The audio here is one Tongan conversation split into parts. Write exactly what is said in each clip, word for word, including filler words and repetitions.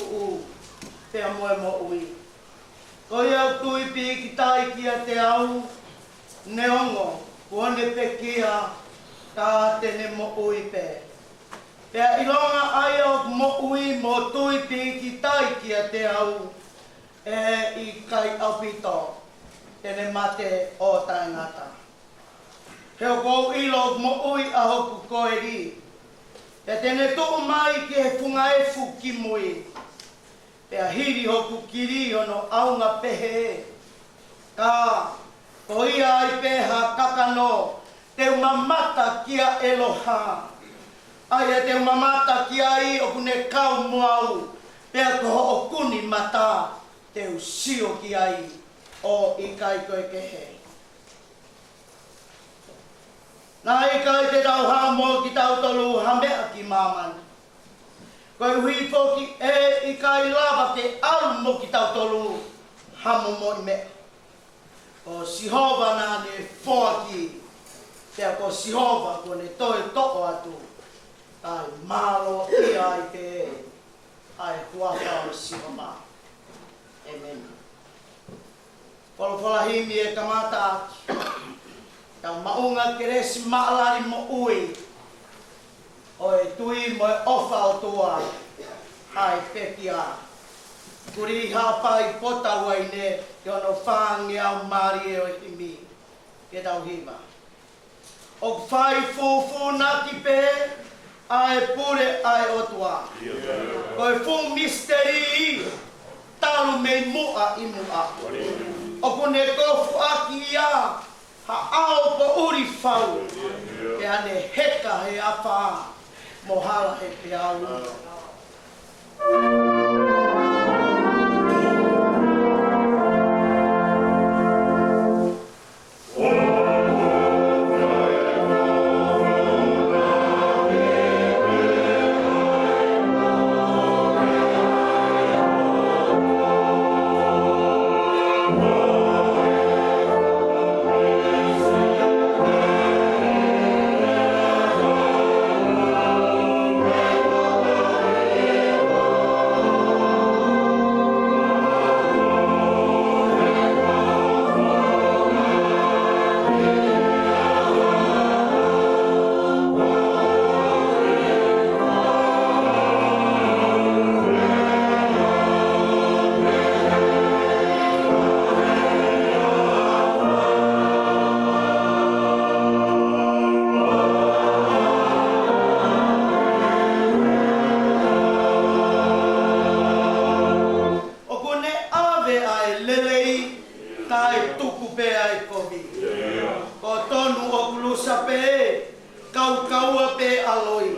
tuʻu pea mo e moʻui. Ko ia ʻoku tui pīkitai kiate au, neongo kuo ne pekia, ka te ne moʻui pē. Pea ʻilonga ʻa ia ʻoku moʻui mo tui pīkitai kiate au, ʻe ʻikai ʻaupito te ne mate ʻo taʻengata. He ʻoku ou ʻilo ʻoku moʻui ʻa hoku koeli, pea te ne tuʻu mai ki he funga efu ki mui. Pea hili hoku kili hono ʻaunga pehē. Ka ko ia ai pē ha kakano, te u mamata kia ʻEloha. ʻA ia te u mamata ki ai ʻoku ne kau mo au, pea ko hoʻo kuni mata te u sio ki ai, ʻo ʻikai ko e kehe. Naʻe ʻikai te tau haʻamo kitautolu ha meʻa ki māmani. Koeʻuhi foki ʻe ʻikai lava ke ʻalu mo kitautolu ha momoʻi meʻa. Ko Sihova naʻa ne foaki, pea ko Sihova kuo ne toe toʻo atu, kae mālō ia ai pē ʻa e huafa ʻo Sihova. ʻĒmeni. Folofola himi ʻe kamata ʻaki. Tau maʻunga kelesi maʻalali moʻui ʻo e tui mo e ʻofa ʻOtua, ʻa e pekia. Kulī Haʻapai Potauaine, ki hono fāngeau mālie ʻo e himi. Ke tau hiva. ʻOku fai fufūnaki pē ʻa e pule ʻa e ʻOtua. Ko e fuʻu misiteli talu mei muʻa ʻi muʻa. ʻOku ne kofuʻaki ia ha ʻao poʻuli fau, pea ne heka he afā mo hala he peau. ʻOku ne ʻave ʻa e lelei, kae tuku pē ʻa e kovi. Ko tonu ʻoku lusa pē, kaukaua pē ʻa loi.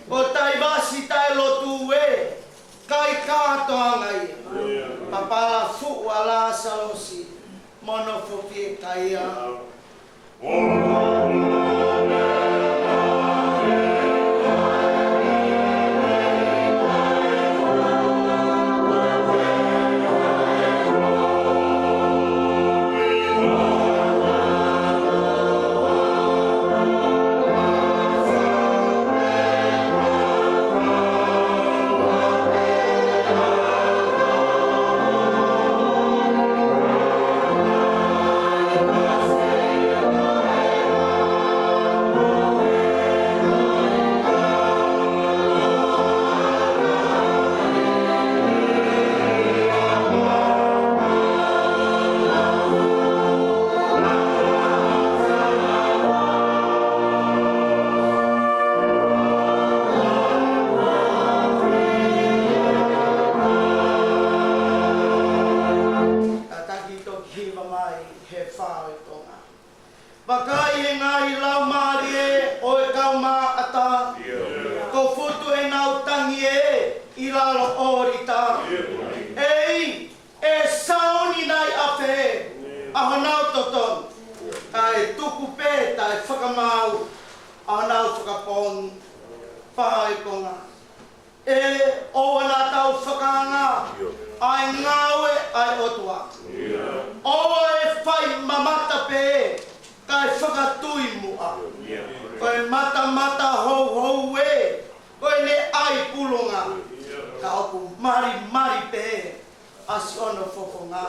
Ko Taivasi taʻelotu ē, kai kātoanga ia. Papala fuʻu ʻa Lāsalosi, mo nofo fiekaia. Kātaki toki hiva mai he fā ʻo e konga. Vakai, he ngaahi laumālie ʻo e kau maʻata, kuo futu ʻenau tangi ē ʻi lalo ʻōlita. ʻEi, ʻe sauni nai ʻafē ʻa honau totonu, kae tuku pē taʻe fakamaau ʻa honau fakapoongi? Fā ʻo e konga. ʻE, ʻoua naʻa tau fakaanga ʻa e ngāue ʻa e ʻOtua. ʻOua ʻe fai mamata pē, kae fakatui muʻa. Ko e matamata houhou ē, ko ʻene ʻai pulunga. Ka ʻoku malimali pē ʻa siʻono fofonga.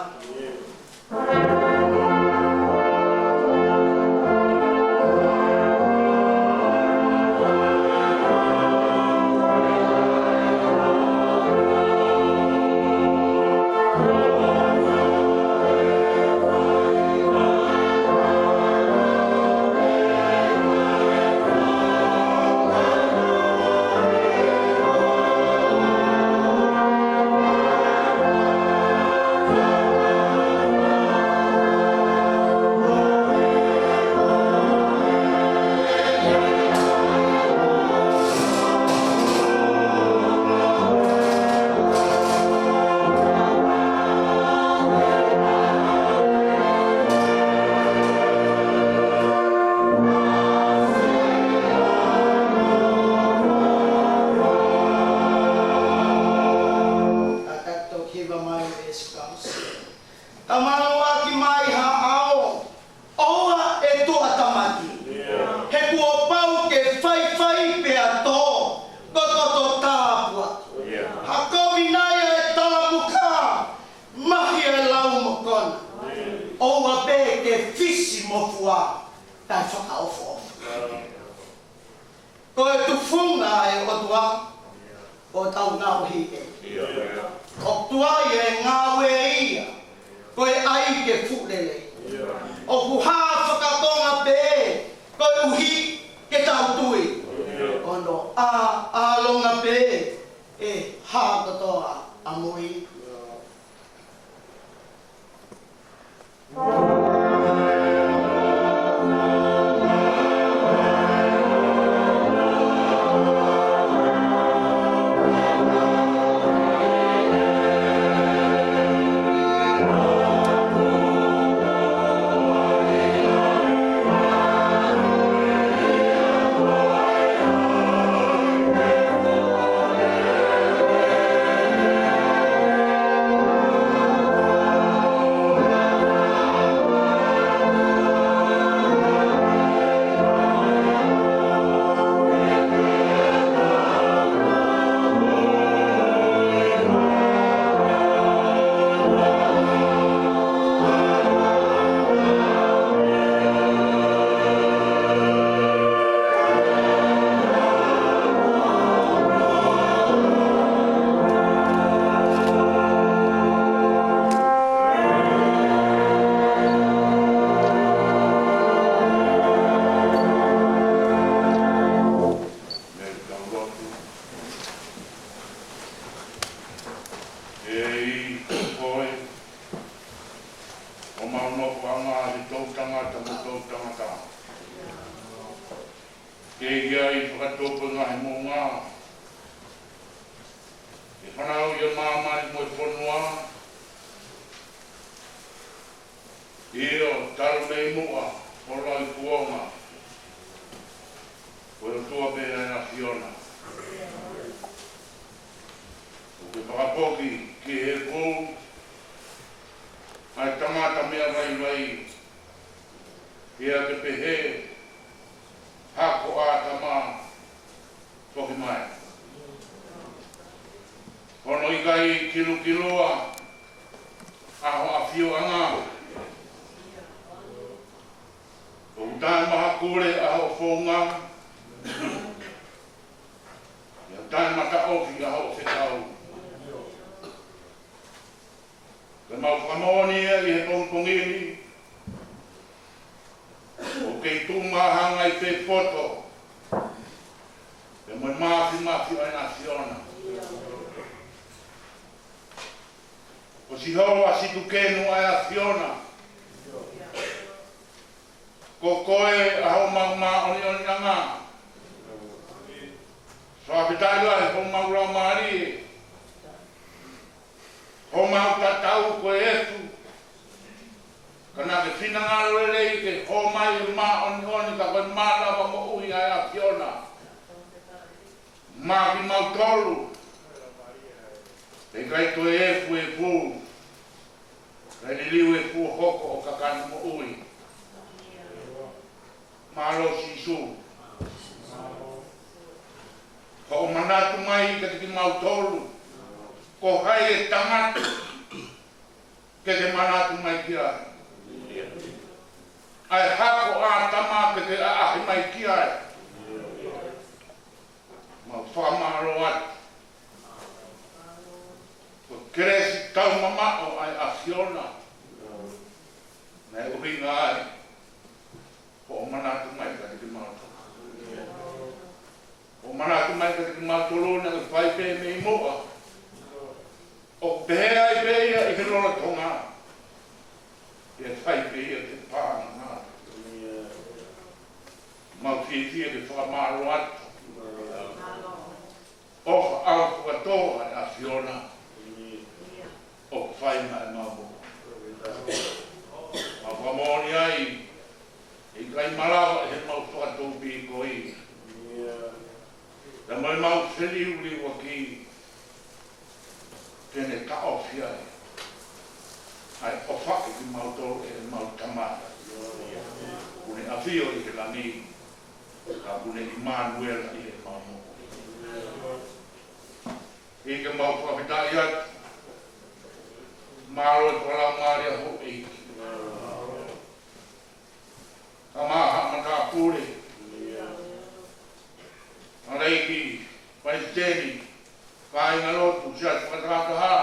Ka tau toki hiva mai ʻEsi Kausi. Ka maluʻaki mai ha ʻao, ʻoua ʻe tuʻatamaki. He kuo pau ke faifai pea tō, ko e koto tāpuaki. Ha kovi nai ʻa e talapuka, mahi ʻa e lau mokona. ʻOua pē ke fisi mo fua, kae fakaʻofoʻofa. Ko e tufunga ʻa e ʻOtua, ʻoku tau ngaohi ʻe. ʻOku tuai e ngāue ia, ko e ʻai ke fuʻu lelei. ʻOku hā fakakonga pē, koeʻuhi ke tau tui. ʻOno ʻā, ʻālonga pē, ʻe hā kotoa ʻamui. ʻEiki, ko koe, ʻoku mau nofoʻanga ʻi he toʻutangata mo e toʻutangata. Ke ʻi ai fakatupu e ngaahi moʻunga, ke fanauʻi ʻa māmani mo e fonua, ʻio, talu mei muʻa, ʻo lauikuonga, ko e ʻOtua pē ʻa e ʻAfiona. ʻOku ke fakapoki ki he efu ʻa e tangata meʻa vaivai, pea ke pehē, hako ʻa ʻĀtama, foki mai. Hono ʻikai kilukilua ʻa ho ʻafioʻanga. ʻOku taʻemahakule ʻa hoʻo founga, pea taʻemataʻofi ʻa hoʻo fekau. Ke mau fakamoʻoni ia ʻi he pongipongi ni, ʻoku kei tuʻu mahangai pē poto, pea mo e māfimafi ʻa e ʻAfiona. Ko Sihova Situkenu ʻa e ʻAfiona. Ko koe ʻa homau māʻoniʻoniʻanga. Fakafetaʻi lahi homau laumālie. Homau tatau ko e efu. Ka naʻa ke finangalo lelei ke hō mai e māʻoniʻoni ka ko e mālava moʻui ʻa e ʻAfiona. Maʻa kimautolu. ʻIkai toe efu e efu. Kae liliu e efu ʻo hoko ʻo kakano moʻui. Mālō Sīsū. Hoʻo manatu mai kiate kimautolu. Ko hai e tangata ke ke manatu mai ki ai? ʻA e hako ʻa ʻĀtama ke ke ʻaʻahi mai ki ai? Mau fakamālō atu. Ko e kelesi taumamaʻo ʻa e ʻAfiona. Naʻe ʻuhinga ai hoʻo manatu mai kiate kimautolu. Hoʻo manatu mai kiate kimautolu naʻe fai pē mei muʻa. ʻOku pehē ai pē ia ʻi he lolotonga. ʻE fai pē ia ke pānga. Mau fiefia ke fakamālō atu. ʻOfa ʻaupito ʻa e ʻAfiona ʻoku fai maʻa ʻemau moʻui. Mau fakamoʻoni ai, ʻe ʻikai malava ʻe heʻemau fakatōpīkoʻi, pea mo ʻemau feliuliuaki, ke ne taʻofi ai ʻa e ʻofaʻi kimautolu ʻe heʻemau Tamai ʻoku ne ʻafio ʻi he langi, ka ʻoku ne ʻImanuela ʻi heʻemau moʻui. ʻEiki, mau fakafetaʻi atu. Mālō e fakalaumālie ʻa houʻeiki. Kae ʻumaʻā haʻa matāpule, halaiki, palesiteni, kāingalotu, siasi fakatahataha,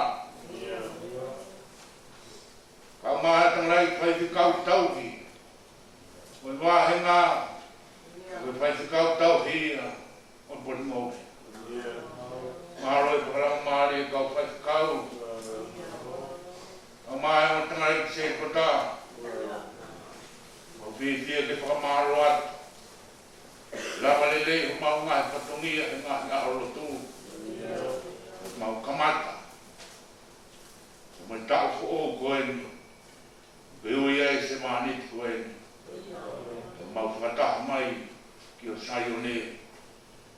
kae ʻumaʻā e tangataʻeiki faifekau tauhi ʻo e vāhenga, ko e faifekau tauhi ia ʻo Potungāue. Mālō e fakalaumālie kau faifekau, kae ʻumaʻā e ongo tangataʻeiki sētuata. Mau fiefia ke fakamālō atu. Lava lelei homau ngaahi fatongia he ngaahi ʻaho lotu. Mau kamata. Ko e taʻu foʻou ko eni, ke ui ai e sevāniti ko eni. Mau fakataha mai ki ʻo Saione,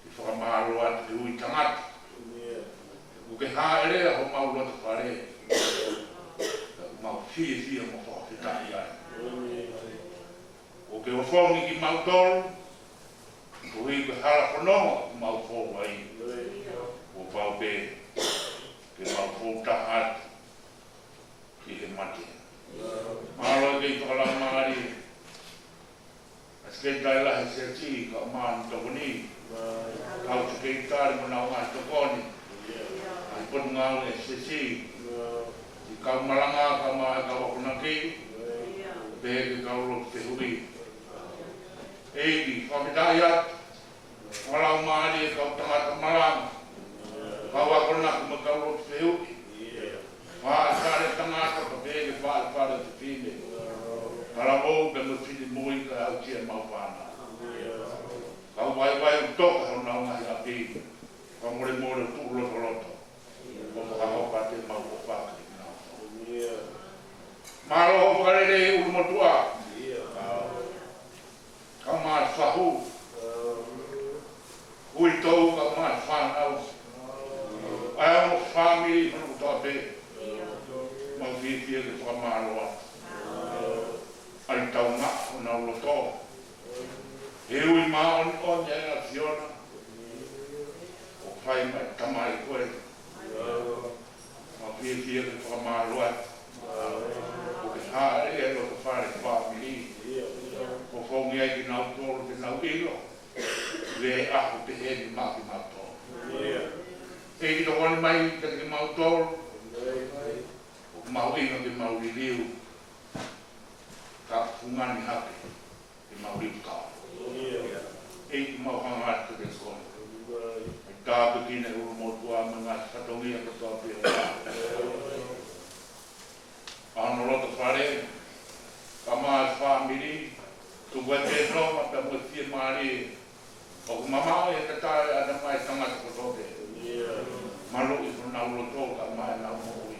ke fakamālō atu he ui tangata. ʻOku ke hāʻele ʻi homau loto fale. Mau fiefia mo fakafetaʻi ai. ʻOku ke ofongi kimautolu, koeʻuhi ko e hala fononga ʻoku mau fou ai. Kuo pau pē ke mau fou taha atu ʻi he mate. Mālō e kei fakalaumālie ʻa e Sekelitali Lahi ʻo e Siasi, kae ʻumaʻā hono tokoni, kau sekelitali mo honau ngaahi tokoni, ʻa e Potungāue ʻa e Siasi, ʻa e kau malanga, kae ʻumaʻā e kau akonaki, pehē ki he kau lotu fehuʻi. ʻEiki, fakafetaʻi atu. Fakalaumālie e kau tangata malanga, kau akonaki mo e kau lotu fehuʻi. Faʻē fale tangata, pea pehē ki he faʻē fale fefine. Talavou pea mo e finemui kae ʻumaʻā ʻemau fānau. Kau vaivai ʻoku toka honau ngaahi ʻapi. Fakamolemole ʻo tuʻu lotoloto ʻo fakahoko atu ʻemau ʻofa kiate kinautolu. Mālō hoʻo fakalelei ʻulumotuʻa, kae ʻumaʻā e fahu, uitou kae ʻumaʻā e fānau, ʻa e ongo fāmili hono kotoa pē. Mau fiefia ke fakamālō atu. ʻA e taumaʻa honau loto he ui māʻoniʻoni ʻa e ʻAfiona ʻoku fai maʻa e tamai ko ē. Mau fiefia ke fakamālō atu. ʻOku ke hāʻele ʻi he loto fale fāmili, ʻo fofongi ai kinautolu ke nau ʻilo ʻa e ʻaho pehē ni maʻa kimautolu. ʻEiki, tokoni mai kiate kimautolu. ʻOku mau ʻilo ke mau liliu, ka fungani hake ke mau liliu kau. ʻEiki, mau hanga atu kiate koe. ʻI he tāpuekina e ʻulumotuʻa mo e ngaahi fatongia kotoa pē ʻa hono loto fale, kae ʻumaʻā e fāmili, tuku e pēnonga pea mo e fiemālie ʻoku mamaʻo ʻi he tatae ʻa e ngaahi tangata kotoa pē. Maluʻi honau loto kae ʻumaʻā ʻenau moʻui.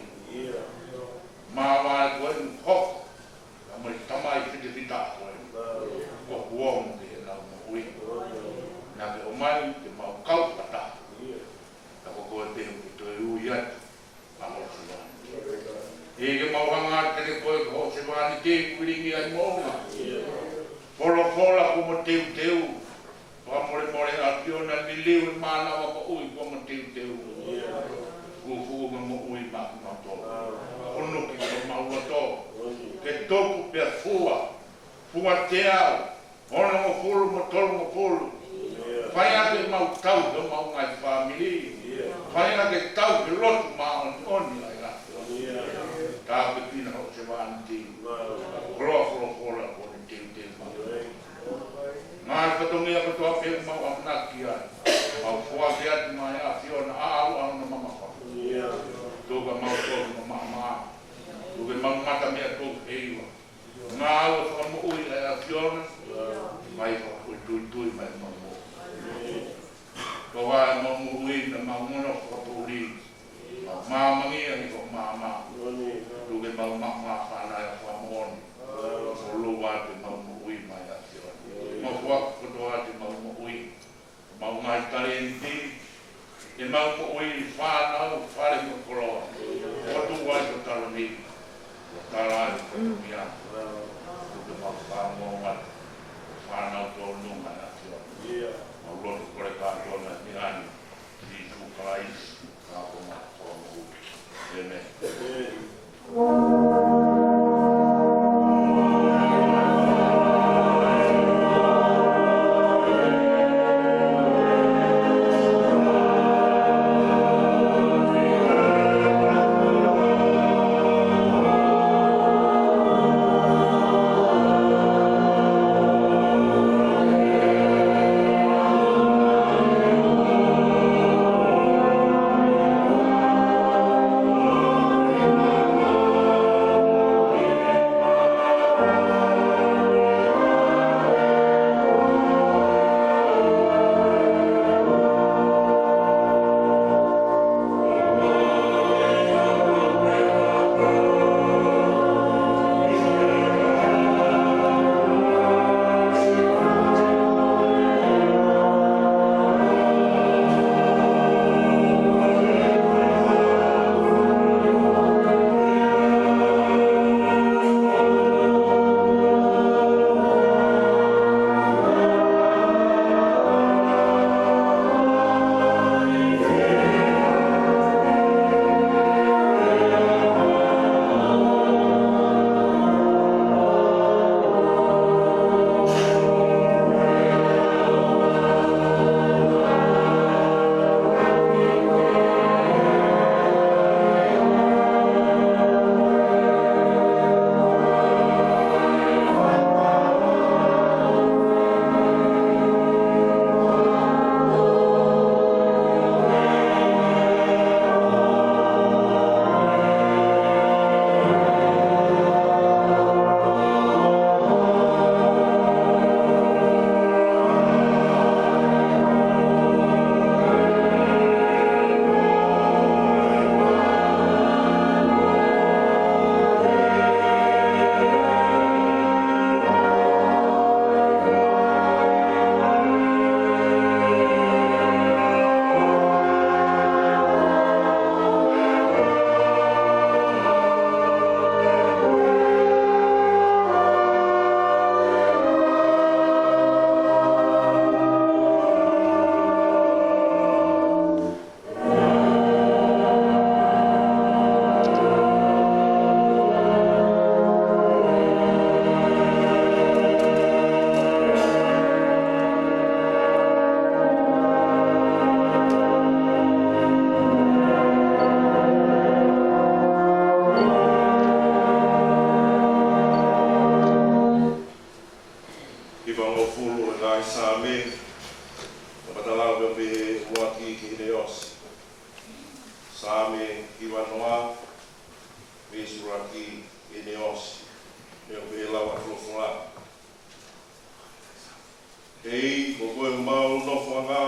Māvae ko eni ʻoku hoko, kae ʻumaʻā e tamai fitefitaʻa ko eni ʻoku ongo ki heʻenau moʻui. Naʻa ke ʻomai ke mau kau fakataha. Ka ko koe pē ʻoku ke toe ui atu ʻa hoʻo sevāniti. ʻEiki, mau hanga atu kiate koe ko hoʻo sevāniti kuo lilingi ʻa e moʻunga. Folofola kuo mateuteu. Fakamolemole ʻAfiona, liliu e mānava moʻui kuo mateuteu. Fufuʻu moʻui maʻa kimautolu. ʻUnuki homau loto ke tupu pea fua, fua teau, onongofulu mo tolungofulu. Fai ʻaki ʻemau tauhi homau ngaahi fāmili. Fai ʻaki e tauhi lotu māʻoniʻoni ʻa e ʻAfiona. Tāpuekina hoʻo sevāniti. Koloa folofola ko eni teuteu maʻa. Ngaahi fatongia kotoa pē ʻoku mau ʻamanaki ai, mau foaki atu maʻa e ʻAfiona ʻa e ʻalu ʻalu na mamafa. Tuku ke mau tonu mo maʻamaʻa. Tuku ke mau mata meʻa tuku heiwa. Ngāue fakamoʻui ʻa e ʻAfiona, mai fakafoʻituitui mai mau moʻui. Ko e mau moʻui na mau ngono fakapoʻuli, mau māmangia ʻi ho maama. Tuku ke mau maʻamaʻa fānau ʻa e fakamoʻoni. Mo lua ke mau moʻui mai ʻa e ʻAfiona. Mau foaki kotoa ke mau moʻui. Mau ngaahi talēniti, ʻemau moʻui, fānau, fale mo e koloa. ʻOtua ʻi ho taloni, ʻo tala ai ho fatongia. Tuku ke mau fānau atu, fānau tonu mai ʻa e ʻAfiona. Mau lotu kole kātoa ʻi he ʻAlo ʻo Sīsū Kalaisi, ko homau Fakamoʻui. ʻĒmeni. Hivangofulu ʻo e ngaahi Saame, ʻa e fakalau pē ʻuluaki ki heʻene ʻosi. Saame hivanoa, veesi ʻuluaki ki heʻene ʻosi. Pea ʻoku pehē ʻa e folofola: ʻEiki, ko koe homau nofoʻanga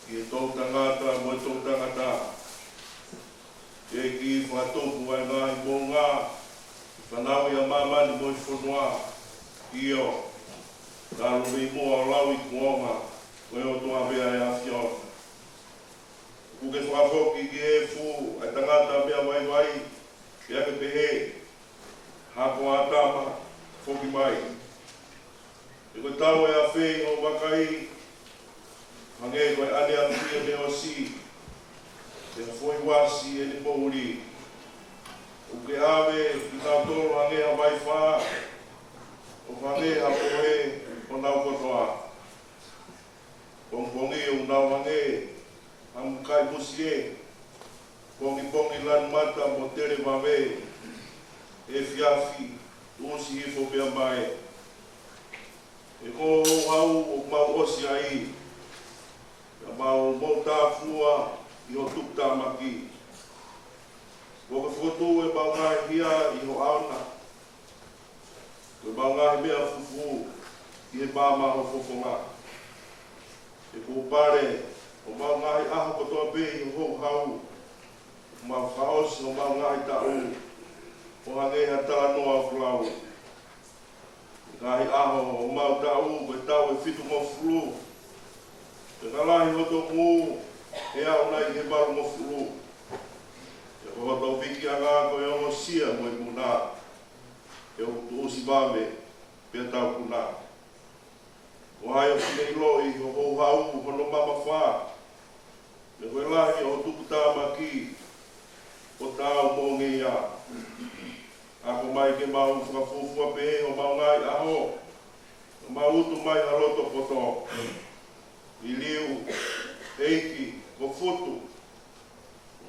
ʻi he toʻutangata mo e toʻutangata. ʻEiki, fakatupu ʻa e ngaahi moʻunga, fanauʻi ʻa māmani mo e fonua. ʻIo, talu mei muʻa ʻo lauikuonga, ko e ʻOtua pē ʻa e ʻAfiona. Kuo ke fakafoki ki he efu ʻa e tangata meʻa vaivai, pea ke pehē: Hako ʻa ʻĀtama, foki mai. He ko e tau ʻe afe ʻi hoʻo vakai, hangē ko e ʻaneafi ʻene ʻosi. Pea foʻi uasi ʻeni poʻuli. ʻOku ke ʻave kinautolu hangē ha vaifā, ʻo hangē ha pohe honau kotoa. Pongipongi ʻoku nau hangē ha mukai musie, pongipongi lanu mata mo tele vave, efiafi tuʻusi hifo pea mae. He ko ho houhau ʻoku mau ʻosi ai, pea mau mou tāfua ʻi ho tuputāmaki. Kuo ke fokotuʻu ʻemau ngaahi hia ʻi ho ʻao na, ko ʻemau ngaahi meʻa fufū ʻi he maama ʻo ho fofonga. He kuo pale homau ngaahi ʻaho kotoa pē ʻi ho houhau, mau fakaʻosi homau ngaahi taʻu ʻo hangē ha talanoa ʻoku lau. Ngaahi ʻaho ʻo homau taʻu ko e taʻu ʻe fitungofulu, pea ka lahi hoto ngū ʻe aʻu nai ki he valungofulu. Pea ko hoto vikiʻanga ko e ongosia mo e muna, he ʻoku tuʻusi vave pea taukuna. Ko hai ʻoku ne ʻiloʻi ho houhau hono mamafa, pea ko e lahi ʻo ho tuputāmaki ʻoku taau mo e ngeia. Ako mai ke mau fakafuofua pehē homau ngaahi ʻaho, ʻo mau utu mai ha loto poto. Liliu, ʻEiki, ko Futu,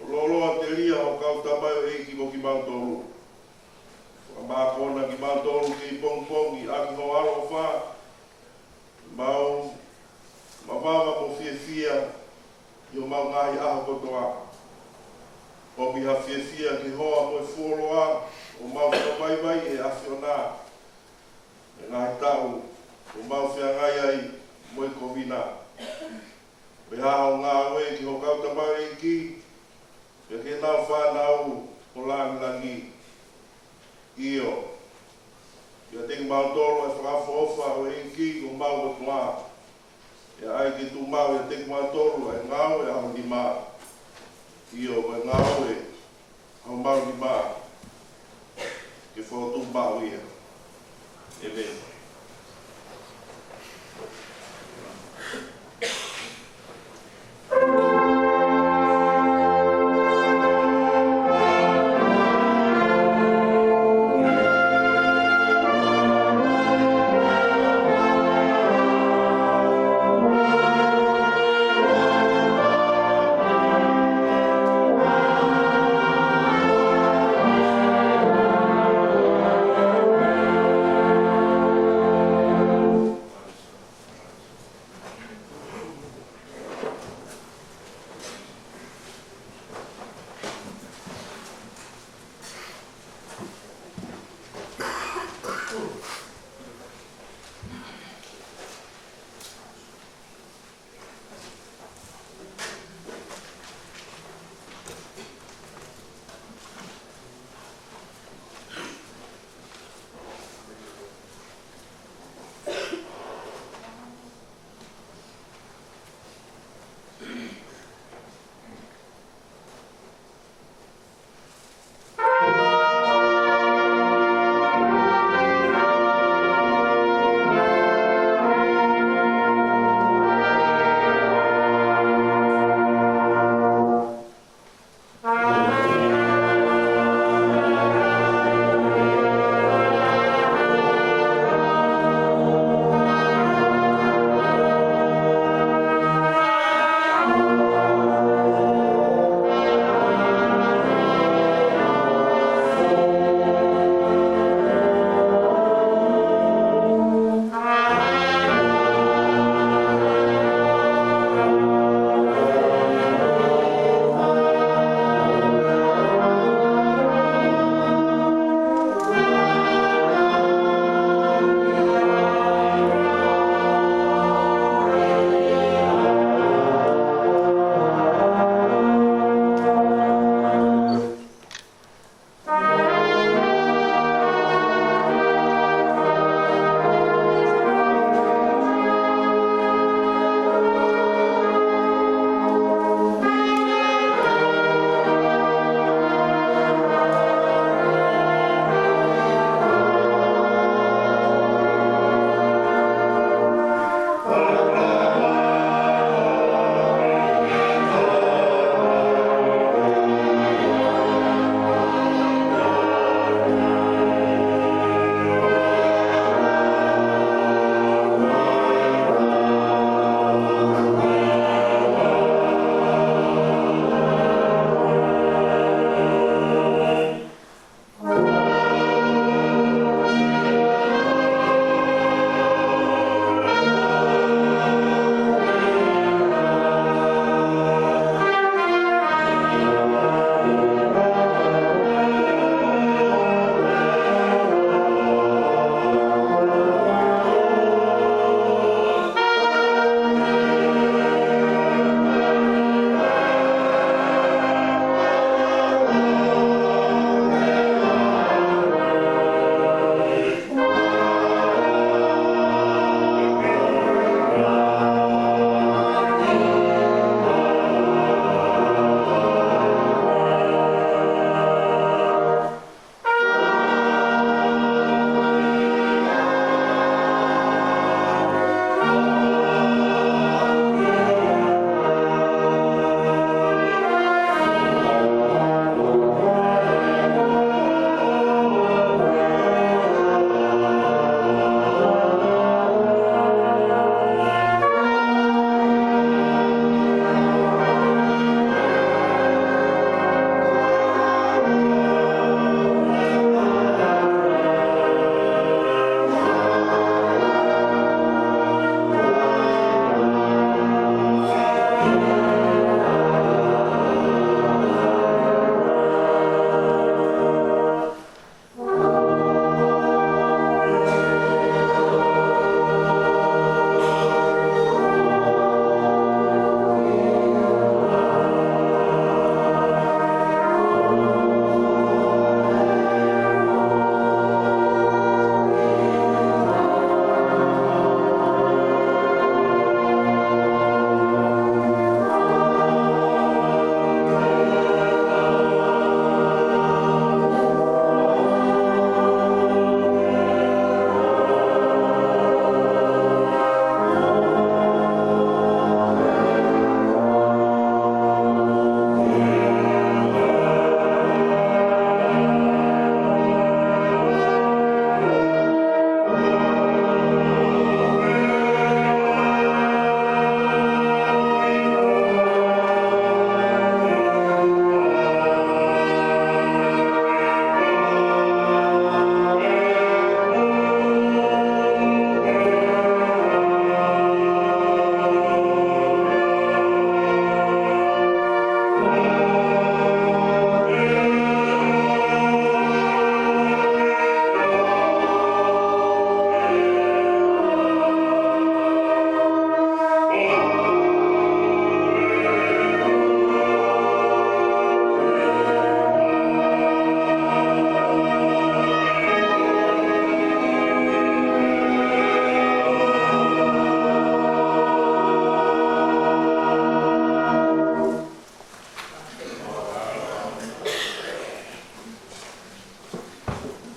ʻo lōloa telia ho kau tamaioʻeiki mo kimautolu. Fakamākona kimautolu ki he pongipongi ʻaki ho ʻaloʻofa, mau mavava mo fiefia ʻi homau ngaahi ʻaho kotoa. ʻOmi ha fiefia ki he hoa mo e fuoloa, ʻo mau fakavaivai ʻi he ʻAfiona, ʻi he ngaahi taʻu ʻoku mau feangai ai mo e Kōviti. Pea ʻi hoʻo ngāue ki ho kau tamaioʻeiki, pea ki heʻenau fānau ʻo langilangi. ʻIo, ʻiate kimautolu ʻa e fakaʻofoʻofa ʻo e ʻEiki ko homau ʻOtua. Pea ʻai ke tuʻu maʻu ʻiate kimautolu ʻa e ngāue ʻa ho nima. ʻIo, ko e ngāue ʻa homau nima, ke fokotuʻu maʻu ia. ʻĒmeni.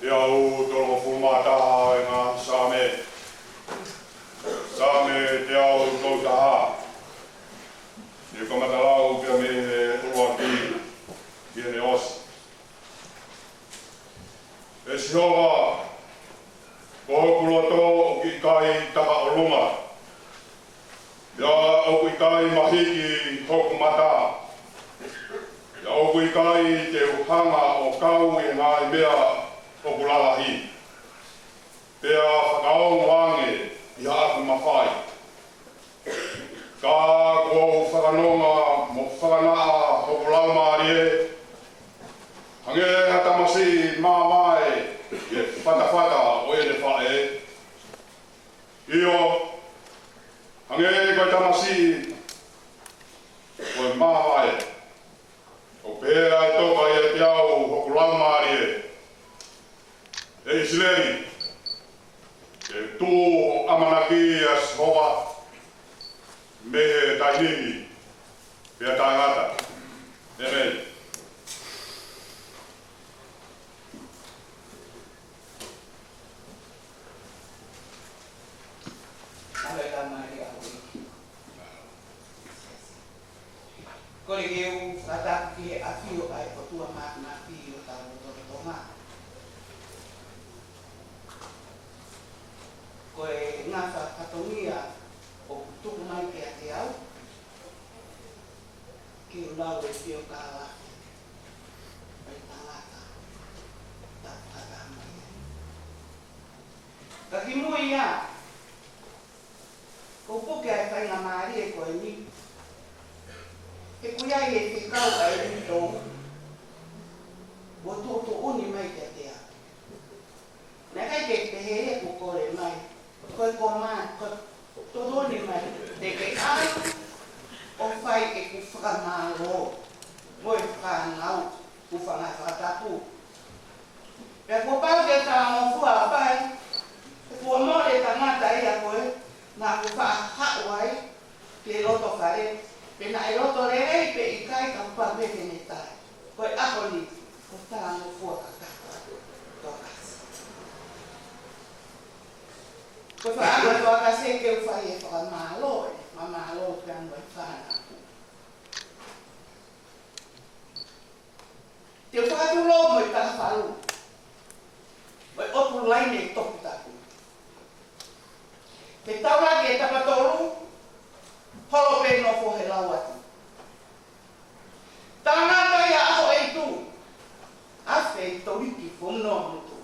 Teau tolungofulu mā taha ʻo e ngaahi Saame. Saame teau tolu taha. Ne kamata lau pē mei he ʻuluaki ki heʻene ʻosi. ʻE Sihova, ko hoku loto ʻoku ʻikai taka ʻolunga, pea ʻoku ʻikai mahiki hoku mata, pea ʻoku ʻikai te u hanga ʻo kau ʻi he ngaahi meʻa ʻoku lalahi, pea fakaongo ange ʻi haʻaku mafai. Ka kuo u fakanonga mo fakanaʻa hoku laumālie, hangē ha tamasiʻi mavae ʻi he fatafata ʻo ʻene faʻē. ʻIo, hangē ko e tamasiʻi ko e mavae. ʻOku pehē ʻa e toka ʻiate au, hoku laumālie, ʻe ʻIsileli, ke tuʻu ʻo ʻamanaki ʻa Sihova mei he taimi ni pea taʻengata. ʻĒmeni. Mālō e tama e ʻaho ni. Kole ke u fakatapu ki he ʻafio ʻa e ʻOtua Māfimafi ʻi hotau lotolotonga. Ko e ngafa fatongia ʻoku tuku mai kiate au ke u lau e fio kālafi ʻo e tangata tapu fakataha mai ai. Ka kimuʻa ia, ʻoku ou puke ʻa e faingamālie ko eni, he ʻoku ʻi ai e fekau ʻa e uitou kuo tuʻutuʻuni mai kiate au. Naʻe ʻikai ke pehē ʻeku kole mai, ko e command, ko e tuʻutuʻuni mai, te ke ʻalu ʻo fai ʻeku fakamālō mo e fānau, ʻoku ou fanga fakatapu. Pea kuo pau ke talangofua ʻo fai, he kuo mole e tangata ia ko ē naʻa ku faʻa haʻu ai ki he loto fale, pe naʻe loto lelei pe ʻikai, ka kuo pau pē ke ne tali. Ko e ʻaho ni, ko e talangofua kakato atu Toakase. Ko e fakaʻamu ʻa Toakase ke u fai e fakamālō, ʻe fakamālō pea mo e fānau. Te u fakatulou mo e talafalu mo e ʻotu laine toputapu. Te u taulaki e tapatolu, holo pē nofo he lau atu. Tangata ia ʻaho ʻeitu, afe ʻi toliki fonoa motu.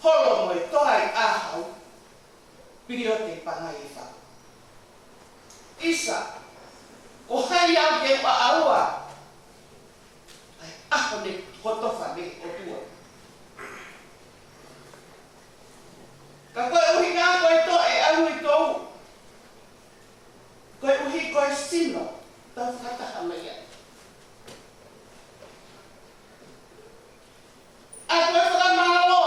Holo mo e toa ʻi ʻahau, piliote pangai e fau. ʻIsa, ko hai au ke u ʻaʻaua ʻa e ʻaho ni kotofa mei he ʻOtua? Ka koeʻuhi ko e toʻe ʻa e uitou, koeʻuhi ko e sino tau fakataha mai ai. ʻA ko e fakamālō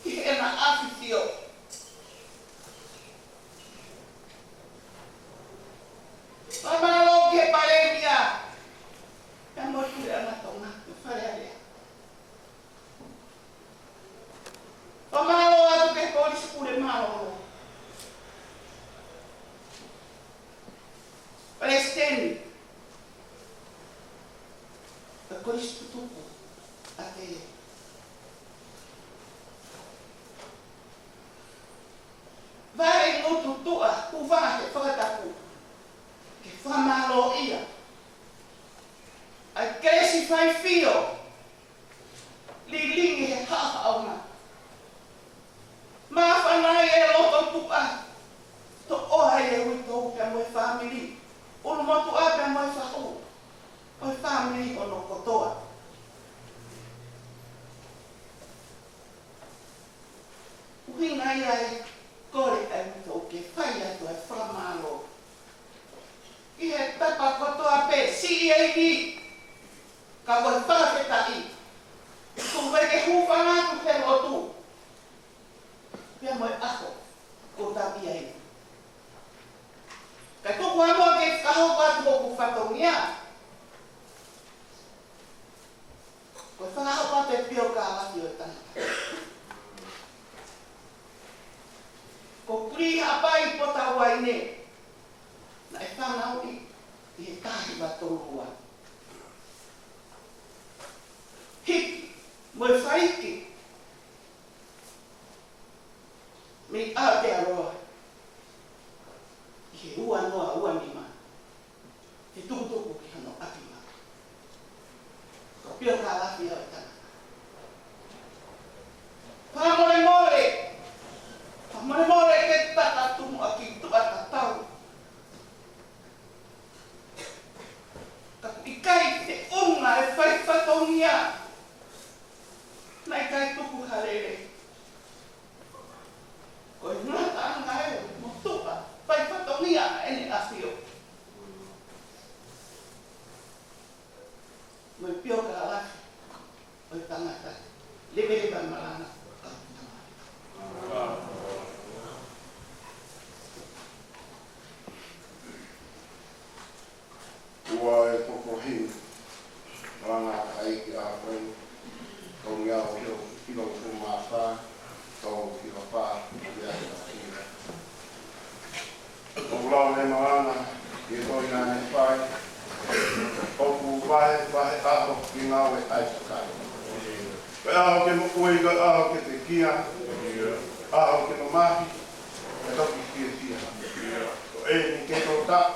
ki heʻena ʻAfifio. Fakamālō ki he Palēmia, pea mo e Puleʻanga Tonga, mo e Fale Alea. Fakamālō atu ki he Kolisi Pule Mālōlō. Palesiteni ʻa e Kolisi Tutuku, ʻa e Vale Ngutu Tuʻa, ʻoku ou fai e fakatapu ke fakamālōʻia ʻa e kelesi faifio, lilingi he haʻohaʻonga. Māfana ʻi he loto tuʻa, toʻo ai e uitou pea mo e fāmili, ʻulumotuʻa pea mo e fahu ʻo e fāmili hono kotoa. ʻUhinga ia e kole ʻa e uitou ke fai atu e fakamālō ʻi he tapa kotoa pē, siʻi ʻeni, ka ko e fakafetaʻi. Tuku ke hūfanga atu he lotu pea mo e ʻaho kuo tau ʻi ai. Ka tuku ā muʻa ke fakahoko atu hoku fatongia. Ko e fakahoko atu e pio kālafi ʻo e tangata. Ko Puli Haʻapai Potauaine, naʻe fanauʻi ʻi he taha hiva tolu ua. Hiki mo e faiki mei Aotearoa ʻi he ua noa ua nima, he tukutuku ki hono ʻapi maka. Ko e pio kālafi ʻo e tangata. Fakamolemole, fakamolemole ke tata tumu ʻaki tuʻa tatau. Ka ʻoku ʻikai te unga e fai fatongia. Naʻe ʻikai tuku ha lele. Ko e ngataʻanga ē ʻo e motuʻa fai fatongia ʻa ʻEne ʻAfio. Mo e pio kālafi ʻo e tangata. Leveleva e malanga. Ua e poko hini, malanga ʻa e ʻEiki ʻa koe, tau ngeau hio, hilo ʻo mafā, tau hilo pā, ia ia. ʻOku lau e malanga, ʻi he tohi naʻe fai, ʻoku vahevahe ʻaho ki he ngāue ʻa e kakai. Ko e ʻaho ke moʻui, ko e ʻaho ke pekia, ʻaho ke mamahi, ke toki fiefia. Ko eni ke tō taʻu,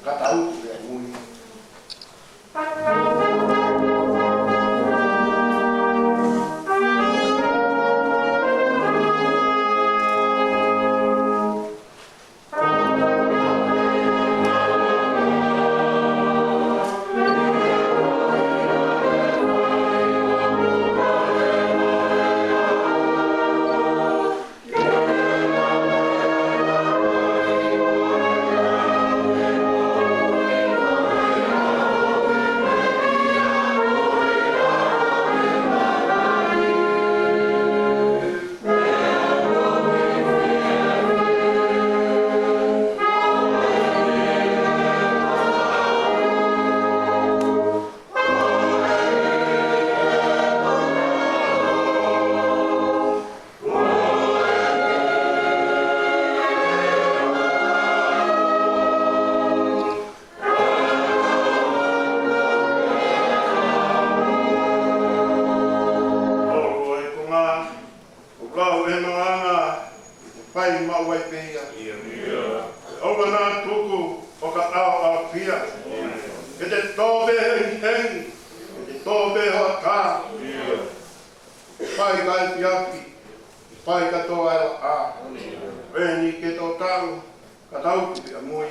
ka tau utu pea mui. ʻOku lau e malanga, ʻe fai maʻu ai pē ia. ʻIo, ʻio. ʻOua naʻa tuku ʻo ka ʻaoʻaofia. Ke te tō pē hengihengi, ke te tō pē hoʻatā. ʻIo. Fai ka e piapi, fai ka tō ai laʻā. Eni ke tō taʻu, ka tau utu pea mui.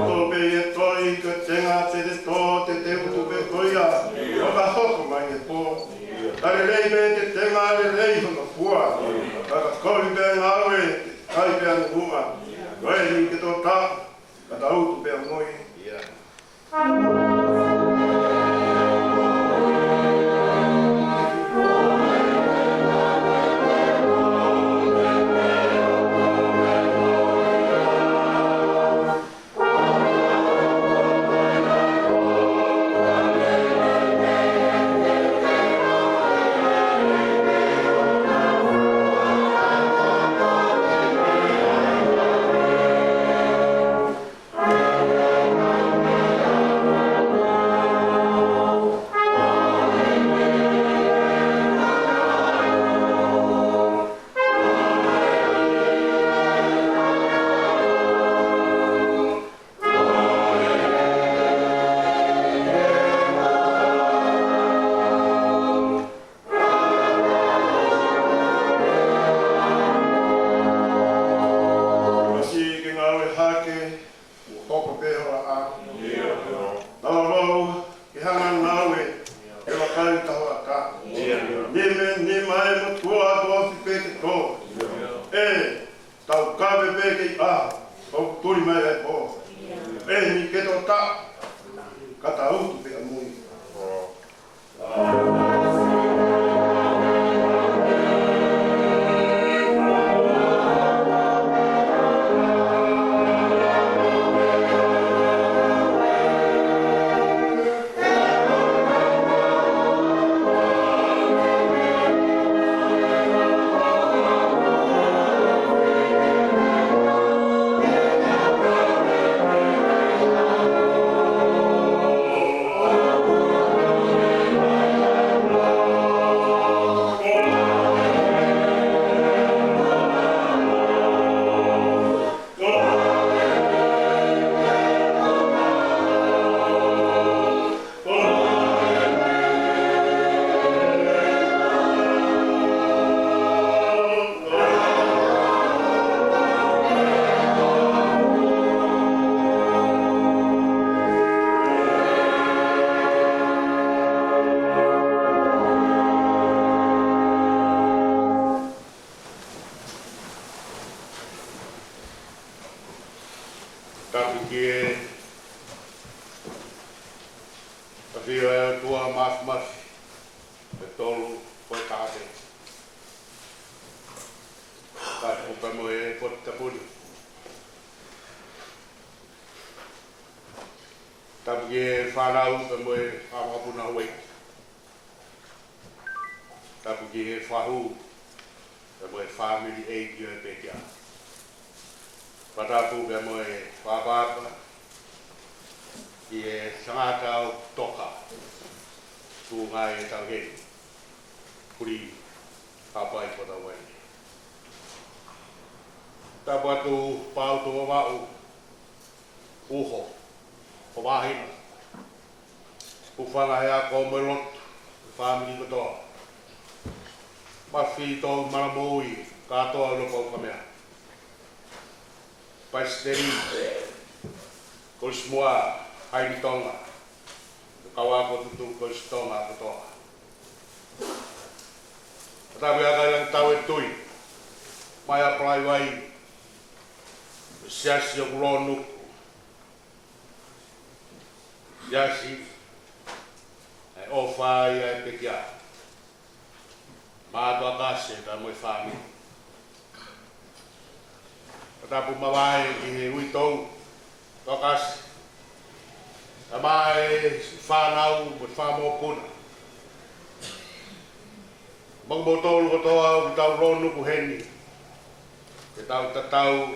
Tō pē ia, tō ʻi ka tenga te te tō, te te utu pē ko ia, ʻo ka hoko mai e pō. Ka lelei pē te tenga, lelei hono fua. Ka ka kovi pē ngāue, kai pē ʻa e nunuʻa. Ko eni ke tō taʻu, ka tau utu pea mui. Pē ke tō. ʻE, tau kave pē kei ʻaho, ʻoku tuli mai e pō. ʻE, ni ke tō ta, ka tau utu pē ʻamui. Tapu ki he ʻafio ʻa e ʻOtua Māfimafi, ʻe tolu ko e taha pē. Tapu pea mo e potu tapu ni. Tapu ki he fānau pea mo e fānau mokopuna Houʻeiki. Tapu ki he fahu, pea mo e fāmili ʻeiki ʻo e pekia. Fakatapu pea mo e fakaʻapaʻapa ki he tangata ʻoku toka tuʻunga ʻi he taʻu heni, Puli Hapai Potavaine. Tapu atu Pautu Vavaʻu, Uho, ʻo Vahina, Hufanga he ako mo e lotu, fāmili kotoa. Mafi Tō Manamoui, kātoa ʻo Lopau Kamea. Paisiteli, Kolisi Moa, Haini Tonga, kau ako tutuku Kolisi Tonga kotoa. Tapu ʻa e kakai Langitau ʻe Tui, mai ʻa Palaivai, Siasi ʻoku Lōnuku, Siasi ʻa e ʻofa ʻa e pekia, Mātuʻa Kasi pea mo e fāmili. Fakatapu mavahe ki he uitou, Tokasi, pea mo e fānau mo e fanga mokopuna. Mo kimoutolu kotoa ʻoku tau lōnuku heni, ke tau tatau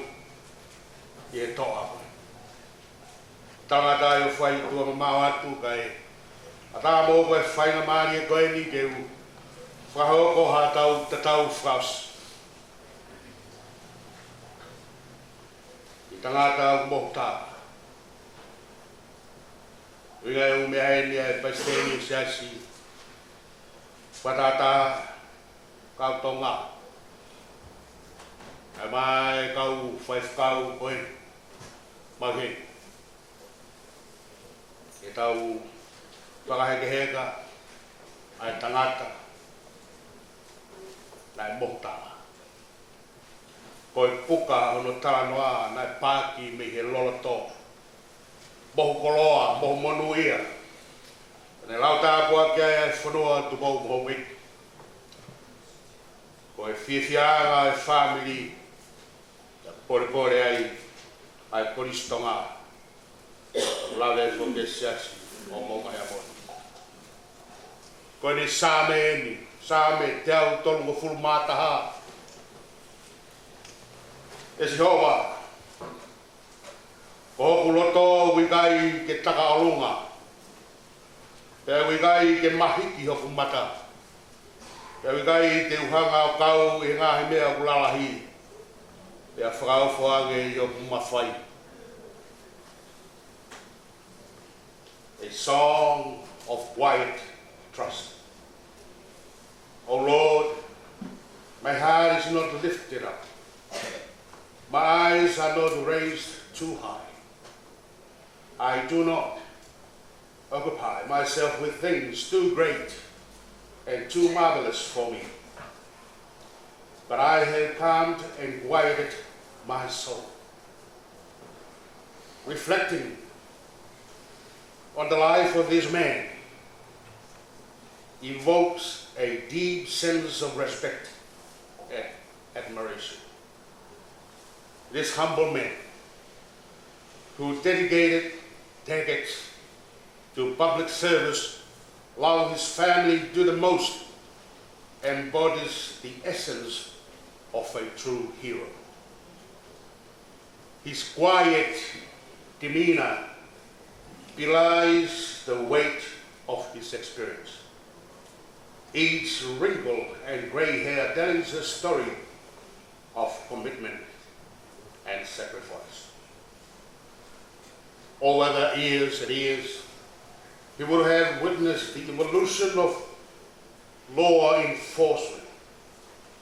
ki he toʻa ko ē. Tangata ʻi ʻo fai tua mamaʻo atu kae ʻatā mo ko e faingamālie ko eni ke u fakahoko haʻatau tatau fakaʻosi. ʻI tangata ʻoku mohu taha. ʻUhinga ʻoku meʻa heni ʻa e Paisiteli ʻo e Siasi, Fakatātā, kau Tonga, ʻa e mai kau faifekau ko ē, mai heni. Ke tau fakahekeheka ʻa e tangata naʻe mohu taha. Ko e puka hono talanoa naʻe paaki mei he loloto. Mohu koloa, mohu monūʻia. Naʻe lau tāpuaki ai ʻa e fonua Tupou mo Houʻeiki. Ko e fiefiaʻanga ʻo e fāmili, naʻe polepole ai ʻa e Kolisi Tonga. Lave foki e Siasi ʻo Moʻunga Heamoni. Ko eni Saame eni, Saame teau tolungofulu mā taha. ʻE Sihova, ko hoku loto ʻoku ʻikai ke taka ʻolunga, pea ʻoku ʻikai ke mahiki hoku mata, pea ʻoku ʻikai te u hanga ʻo kau ʻi he ngaahi meʻa ʻoku lalahi, pea fakaofo ange ʻi hoku mafai. A song of quiet trust. O Lord, my heart is not lifted up. My eyes are not raised too high. I do not occupy myself with things too great and too marvelous for me. But I have calmed and quieted my soul. Reflecting on the life of this man evokes a deep sense of respect and admiration. This humble man, who dedicated decades to public service while his family do the most, embodies the essence of a true hero. His quiet demeanor belies the weight of his experience. Each wrinkle and gray hair tells a story of commitment and sacrifice. Over the years and years, he would have witnessed the evolution of law enforcement,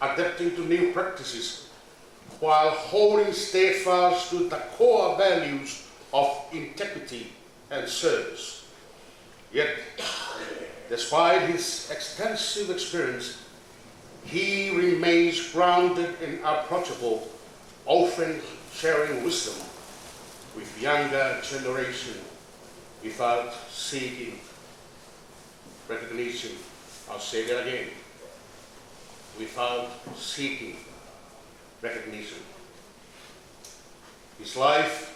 adapting to new practices while holding steadfast to the core values of integrity and service. Yet, despite his extensive experience, he remains grounded and approachable, often sharing wisdom with younger generation without seeking recognition. I'll say that again. Without seeking recognition. His life,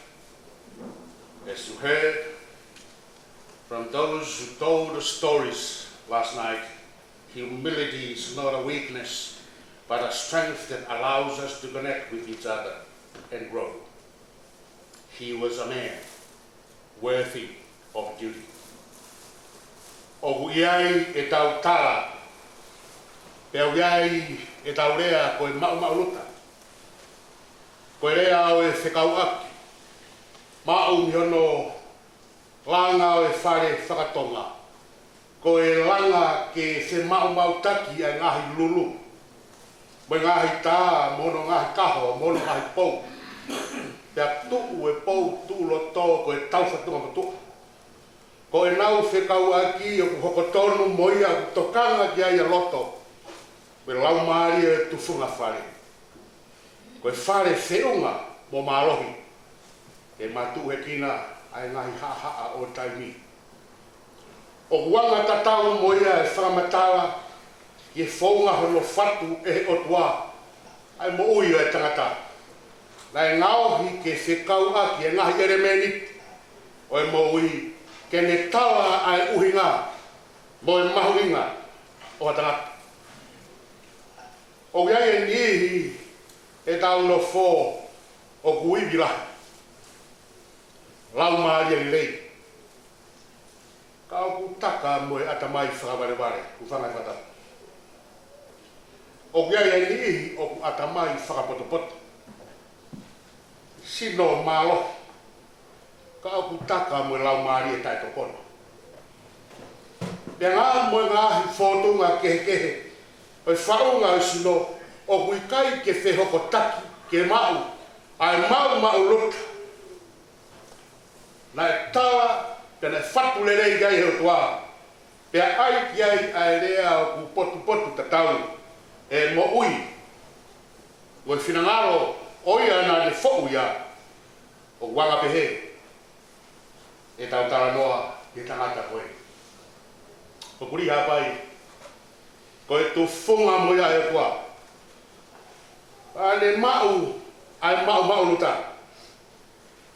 as you heard from those who told the stories last night, humility is not a weakness, but a strength that allows us to connect with each other and grow. He was a man worthy of duty. ʻOku ʻi ai ʻetau tala, pea ʻoku ʻi ai ʻetau lea ko e maʻumaʻuluta. Ko e lea ʻo e fekauʻaki, maʻu mei hono langa ʻo e fale fakatonga. Ko e langa ke femaʻumaʻutaki ʻa e ngaahi lulu, mo e ngaahi tā, mo hono ngaahi kaho, mo hono ngaahi pou. Pea tuʻu e pou, tuʻu loto, ko e taufatunga motuʻa. Ko ʻenau fekauʻaki ʻoku hoko tonu mo ia ʻoku tokanga ki ai ʻa loto, ko e laumālie ʻo e tufunga fale. Ko e fale feʻunga mo mālohi, ke matuʻuhekina ʻa e ngaahi haʻahaʻa ʻo taimi. ʻOku anga tatau mo ia e fakamatala ki he founga hono fatu ʻe he ʻOtua ʻa e moʻui ʻo e tangata. Naʻe ngaohi ke fekauʻaki e ngaahi ʻelemēniti ʻo e moʻui ke ne tala ʻa e ʻuhinga mo e mahuʻinga ʻo ha tangata. ʻOku ʻi ai e niʻihi ʻetau nofo ʻoku ivi lahi, laumālie lelei, ka ʻoku taka mo e ʻatamai fakavalevale, hūfanga he fakatapu. ʻOku ʻi ai e niʻihi ʻoku ʻatamai fakapotopoto, sino mālohi, ka ʻoku taka mo e laumālie taʻetokoni. Pea mo e ngaahi fōtunga kehekehe ʻo e faʻunga ʻo e sino, ʻoku ʻikai ke fehokotaki ke maʻu ʻa e maʻumaʻuluta naʻe tala, pea naʻe fatu lelei ki ai ʻe he ʻOtua, pea ʻai ki ai ʻa e lea ʻoku potupotutatau e moʻui mo e finangalo ʻo ia naʻa ne foʻu ia. ʻOku anga pehē ʻetau talanoa ki he tangata ko ē. ʻOku lī hapai, ko e tufunga mo ia ʻa e ʻOtua, ʻa ʻene maʻu ʻa e maʻumaʻuluta.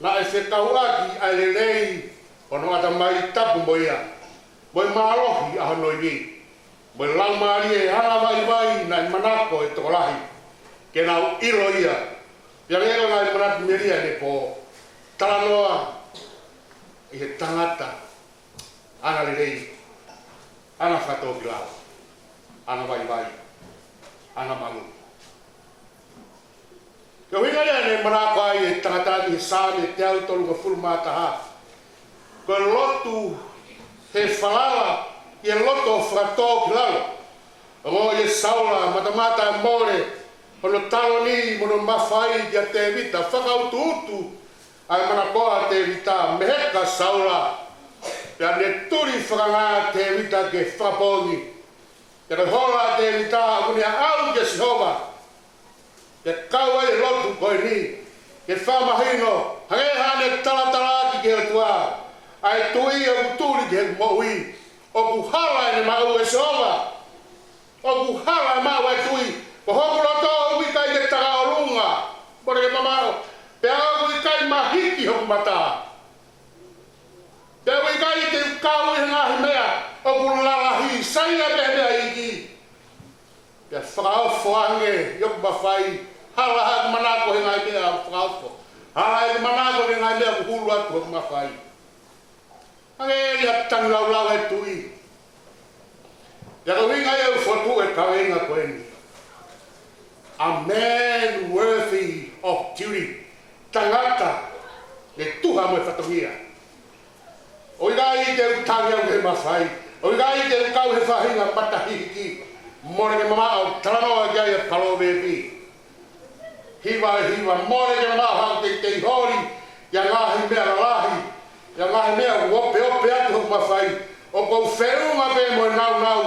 Naʻe fekauʻaki ʻa e lelei hono ʻatamai tapu mo ia, mo e mālohi ʻa hono ivi, mo e laumālie angavaivai naʻe manako e tokolahi ke nau ʻilo ia. Pea ʻi he ngaahi manatu melie ʻanepō, talanoa ʻi he tangata anga lelei, anga fakatōkilalo, anga vaivai, anga malu. Ko e ʻuhinga ia naʻe manako ai e tangata ʻi he Saame teau tolungofulu mā taha, ko e lotu he falala, ʻi he loto fakatōkilalo. Ongoʻi ʻe Saula, matamata e mole hono taloni mo hono mafai kia Tēvita, fakautuutu ʻa e manakoa ʻa Tēvita, meheka Saula. Pea ne tuli fakangā Tēvita ke fakapoongi. Pea ko e hola ʻa Tēvita, ʻoku ne aʻu kia Sihova, Ke kau ai e lotu ko eni, ke fakamahino, hangē haʻane talatalaaki ki he ʻOtua, ʻa e tui ʻoku tuli ki he moʻui, ʻoku hala ʻene maʻu ʻe Sihova. ʻOku hala e maʻu e tui, ko hoku loto ʻoku ʻikai ke taka ʻolunga, mole ke mamaʻo, pea ʻoku ʻikai mahiki hoku mata. Pea ʻoku ʻikai te u kau ʻi he ngaahi meʻa ʻoku lalahi, sai ia pē meʻa iiki. Pea fakaofo ange ʻi hoku mafai, hala ʻeku manako he ngaahi meʻa ʻoku fakaofo. Hala ʻeku manako he ngaahi meʻa ʻoku hulu atu hoku mafai. Hangē ia tangi laulau e tui. Pea ko e ʻuhinga ia ʻoku fotu e kaveinga ko eni. A man worthy of duty. Tangata ne tuha mo e fatongia. ʻOku ʻikai te u tangi au he mafai. ʻOku ʻikai te u kau he faʻahinga matahihiki. Mole ke mamaʻo, talanoa ki ai e Palōveepi. Hiva ʻe hiva, mole ke mamaʻo haʻaku teitei holi ʻi he ngaahi meʻa lalahi, ʻi he ngaahi meʻa ʻoku opeope atu hoku mafai. ʻOku ou feʻunga pē mo e naunau,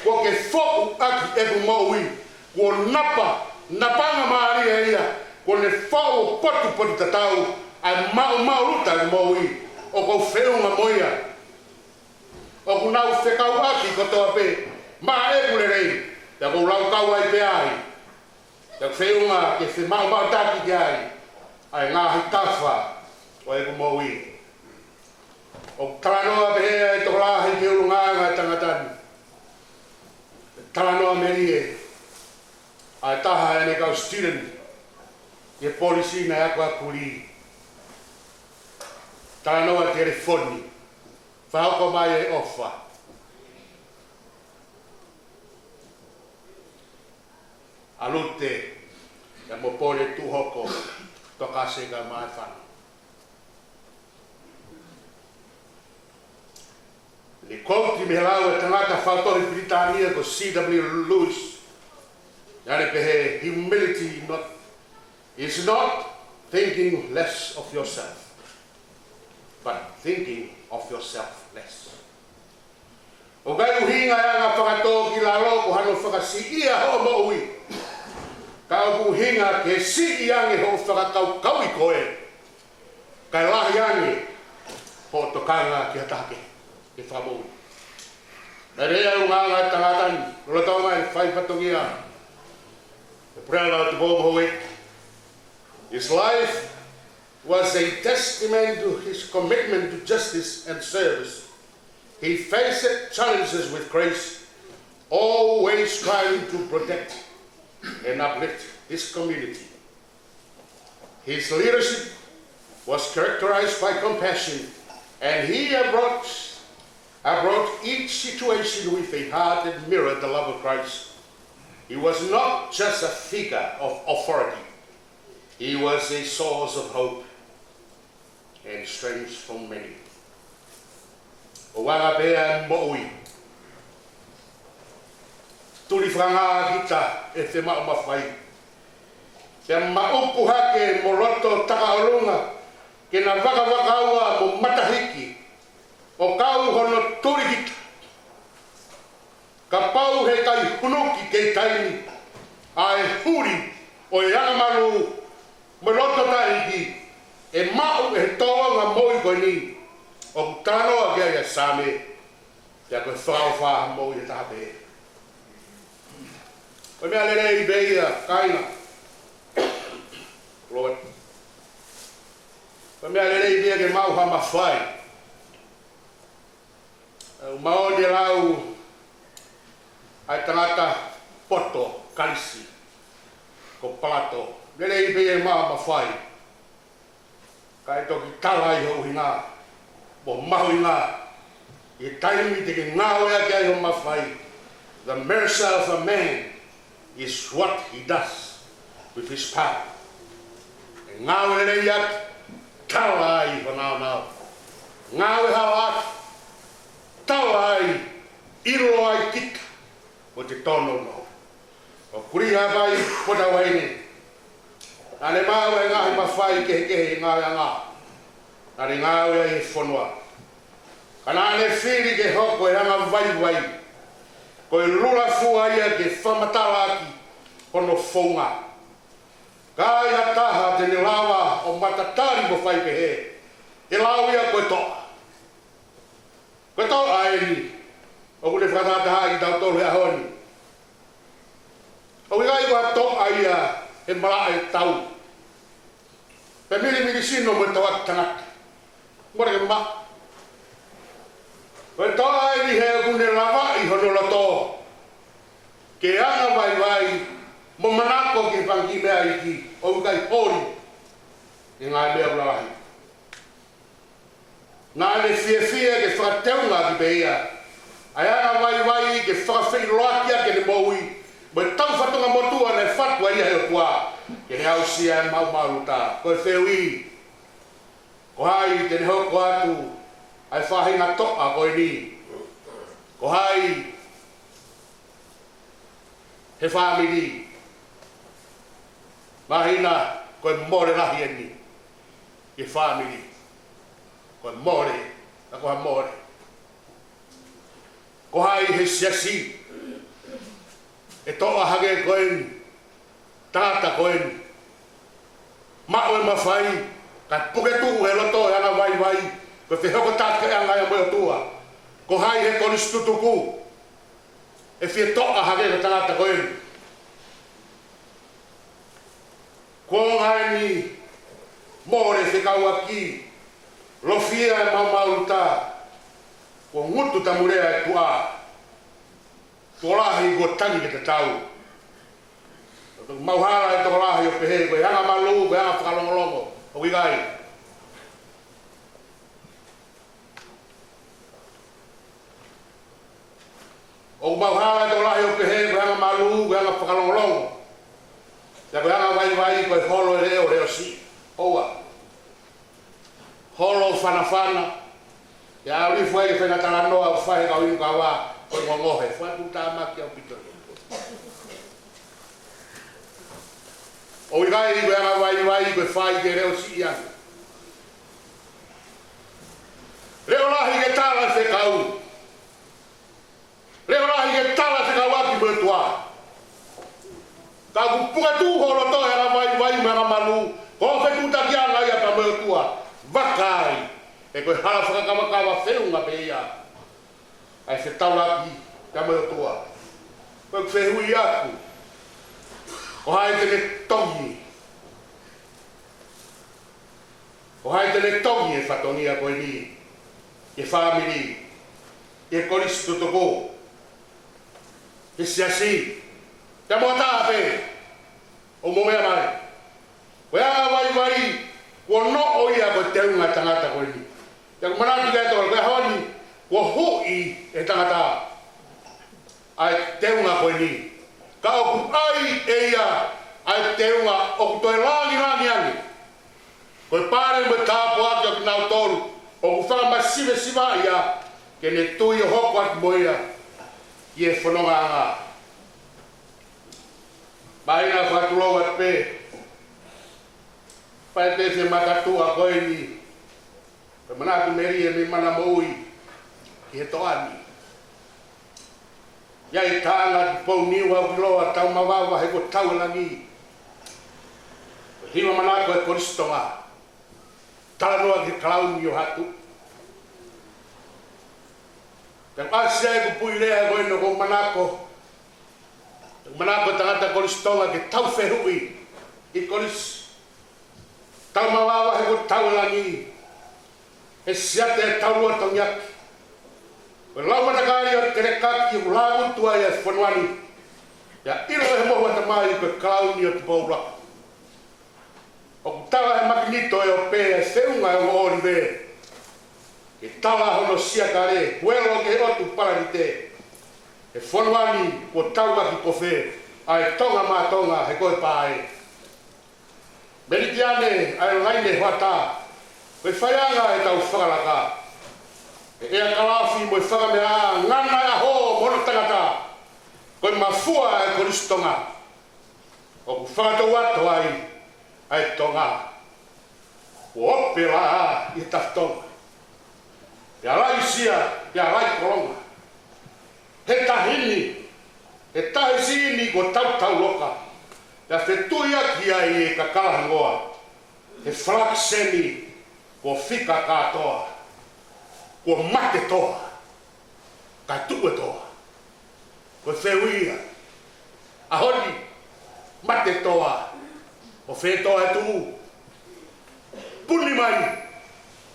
kuo ke foʻu ʻaki ʻeku moʻui. Kuo napa, napanga mālie ia, kuo ne foʻu potupotu tatau ʻa e maʻumaʻuluta ʻeku moʻui. ʻOku ou feʻunga mo ia. ʻOku nau fekauʻaki kotoa pē maʻa ʻeku lelei, pea ʻoku ou laukau ai pē ai. Pea ʻoku feʻunga ke femaʻumaʻutaki ki ai ʻa e ngaahi tafa ʻo ʻeku moʻui. ʻOku talanoa pehē ʻa e tokolahi ki he ʻulungaanga ʻo e tangata ni. Talanoa melie ʻa e taha ʻene kau student ʻi he polisi naʻe ako ʻa Kulī. Talanoa telefoni, fakahoko mai e ʻofa. ʻAlu atu ia mo Pole Tuʻuhoko, toka seka mai fana. Ne kouti mei he lau e tangata fakatohi Pilitānia ko C W Lewis. Naʻa ne pehē, humility not, is not thinking less of yourself, but thinking of yourself less. ʻOku ʻikai ʻuhinga e anga fakatōkilalo ko hano fakasiʻia hoʻo moʻui. Ka ʻoku ʻuhinga ke siʻi ange hoʻo fakakaukauʻi koe, kae lahi ange hoʻo tokanga ki ha taha kehe ke fakamoʻui. Naʻe lea e ʻulungaanga ʻo e tangata ni, lolotonga e fai fatongia ʻe Puleʻanga Tupou Mahuʻi. His life was a testament to his commitment to justice and service. He faced challenges with grace, always striving to protect and uplift his community. His leadership was characterized by compassion, and he approached, approached each situation with a heart that mirrored the love of Christ. He was not just a figure of authority, he was a source of hope and strength for many. ʻOku anga pē ʻa e moʻui. Tuli fakangā kita ʻe he maʻu mafai. Pea maʻupu hake mo loto takaʻolunga, ke na vakavakaua mo matahiki, ʻo kau hono tuli kita. Kapau he ʻikai hunuki kei taimi ʻa e huli ʻo e angamalū mo e loto taʻeiki ʻe maʻu ʻe he tōʻonga moʻui ko eni, ʻoku talanoa ki ai ʻa e Saame, pea ko e fakaʻofa moʻui ʻe taha pē. Ko e meʻa lelei pē ia, kāinga. Lord. Ko e meʻa lelei pē ia ke maʻu ha mafai. ʻOku māʻoniʻoni e lau ʻa e tangata poto Kalisi ko Palato. Lelei pē ia ke maʻu ha mafai, kae toki tala ai ho ʻuhinga mo ho mahuʻinga ʻi he taimi te ke ngāueʻaki ai hoʻo mafai. The measure of a man is what he does with his power. ʻE ngāue lelei atu, tala ai ho naonao. Ngāue hala atu, tala ai, ʻilo ai kita mo te tono no. ʻO Kuliha Vai Potavaine, naʻa ne maʻu e ngaahi mafai kehekehe ʻi he ngāueʻanga naʻa ne ngāue ai he fonua. Ka naʻa ne fili ke hoko e anga vaivai ko e lula fua ia ke fakamatalaʻaki hono founga. ʻIkai ha taha te ne lava ʻo matatali mo fai pehē. ʻE lau ia ko e toʻa. Ko e toʻa eni ʻoku ne fakatahatahaʻi kitautolu he ʻaho ni. ʻOku ʻikai ko ha toʻa ia he malaʻe tau, pe milimili sino mo e tauʻaki tangata. Mole ke maʻu. Ko e toʻa eni he ʻoku ne lavaʻi hono loto ke angavaivai mo manako ki he fanga kiʻi meʻa iiki ʻoku ʻikai holi ʻi he ngaahi meʻa ʻoku lalahi. Naʻa ne fiefia ke fakateungaʻaki pē ia ʻa e angavaivai ke fakafeʻiloaki ʻaki ʻene moʻui mo e tau fatongia motuʻa naʻe fatu ai ʻe he ʻOtua ke ne aʻusia e maʻumaʻuluta. Ko e fehuʻi, ko hai te ne hoko atu ʻa e faʻahinga toʻa ko eni? Ko hai he fāmili? Mahino ko e mole lahi eni he fāmili. Ko e mole, ka ko ha mole. Ko hai he siasi ʻe toʻa hake ko eni? Tangata ko eni maʻu e mafai, kae puke tuʻu he loto e angavaivai, ko e fehokotaki e anga ia mo e ʻOtua. Ko hai he kolisi tutuku ʻe fie toʻa hake ko e tangata ko eni? Kuonga eni mole fekauʻaki, lofia e maʻumaʻuluta, kuo ngutu tamulea e tuʻa. Tokolahi kuo tangi ke tatau. Mauhala e tokolahi ʻo pehē ko e anga malū, ko e anga fakalongolongo. ʻOku ʻikai. ʻOku mauhala e tokolahi ʻo pehē ko e anga malū, ko e anga fakalongolongo. Pea ko e angavaivai ko e holo e leʻo, leʻo siʻi. ʻOua. Holo fanafana. Pea ʻalu hifo ai ke fai ha talanoa ʻoku fai he kau inu kava, ko e ngongohe. Fuatu tāmaki ʻaupito. ʻOku ʻikai ko e angavaivai ko e fai ke leʻo siʻi ange. Leʻo lahi ke tala e fekau. Leʻo lahi ke tala e fekauʻaki mo e ʻOtua. Ka ʻoku puke tuʻu ho loto e angavaivai mo e anga malū, ko e fetuʻutakiʻanga ia pea mo e ʻOtua. Vakai, he ko e hala fakakavakava feʻunga pē ia ʻa e fetaulaki pea mo e ʻOtua. Ko e fehuʻi atu, ko hai te ne tongi? Ko hai te ne tongi e fatongia ko eni, e fāmili, e kolisi tutuku, e siasi? Te mo tā pē ʻo mo meʻa mai. Ko e angavaivai, kuo noʻo ia ko e teunga tangata ko eni. Pea ʻoku manatu ki ai tokolahi, ko e ʻaho ni, kuo huʻi e tangata ʻa e teunga ko eni. Ka ʻoku ʻai ʻe ia ʻa e teunga ʻoku toe langilangi ange. Ko e pale mo e tāpuaki ʻo kinautolu ʻoku fakamasivesivaʻi ia ke ne tui ʻo hoko atu mo ia ʻi he fonongaʻanga. Mahino fakatulou atu pē, fai pē fie makatuʻa ko eni, ko e manatu melie mei mana moʻui ki he toʻa ni. ʻI ai e taʻanga Tupou Niua ʻoku ʻiloa, tau mavava he kuo tau e langi. Ko e hiva manako e Kolisi Tonga, talanoa ki he kalauni ʻo Haʻatu. Pea ʻasi ai e kupuʻi lea ko eni ʻoku manako, manako e tangata Kolisi Tonga ke tau fehuʻi ʻi Kolisi. Tau mavava he kuo tau e langi. He siate e taulua tongiaki. Ko e lau matakali ʻo e kelekaki ʻoku lāngutu ai e fonua ni. Pea ʻilo ʻe he mohu ʻatamai ko e kalauni ʻo Tupou Ulapu. ʻOku tala he makinito ʻe ope e feʻunga ʻo e ongo ʻōlive. Ke tala hono siakale, huelo ki he ʻotu Palanite. He fonua ni kuo tau ʻaki kofe ʻa e Tonga mā Tonga he ko e pae. Melitiane ʻa e laine hoʻatā, ko e faiʻanga ʻetau fakalaka. He ʻea kalafi mo e fakameaʻa, ngana e ʻaho mo hono tangata. Ko e mafua ʻa e Kolisi Tonga ʻoku fakatouato ai ʻa e Tonga. Kuo ope laʻā ʻi he tafi Tonga. Pea laʻi sia, pea laʻi kolonga. He tahi ni, he tahi siʻi ni kuo tautau loka. Pea fetuʻuaki ai e kakala hingoa he falakiseni kuo fika kātoa, kuo mate Toa, kae tuʻu e Toa. Ko e fehuʻi ia, ʻaho ni, mate Toa, ʻo fē Toa ʻe tuʻu? Puni mai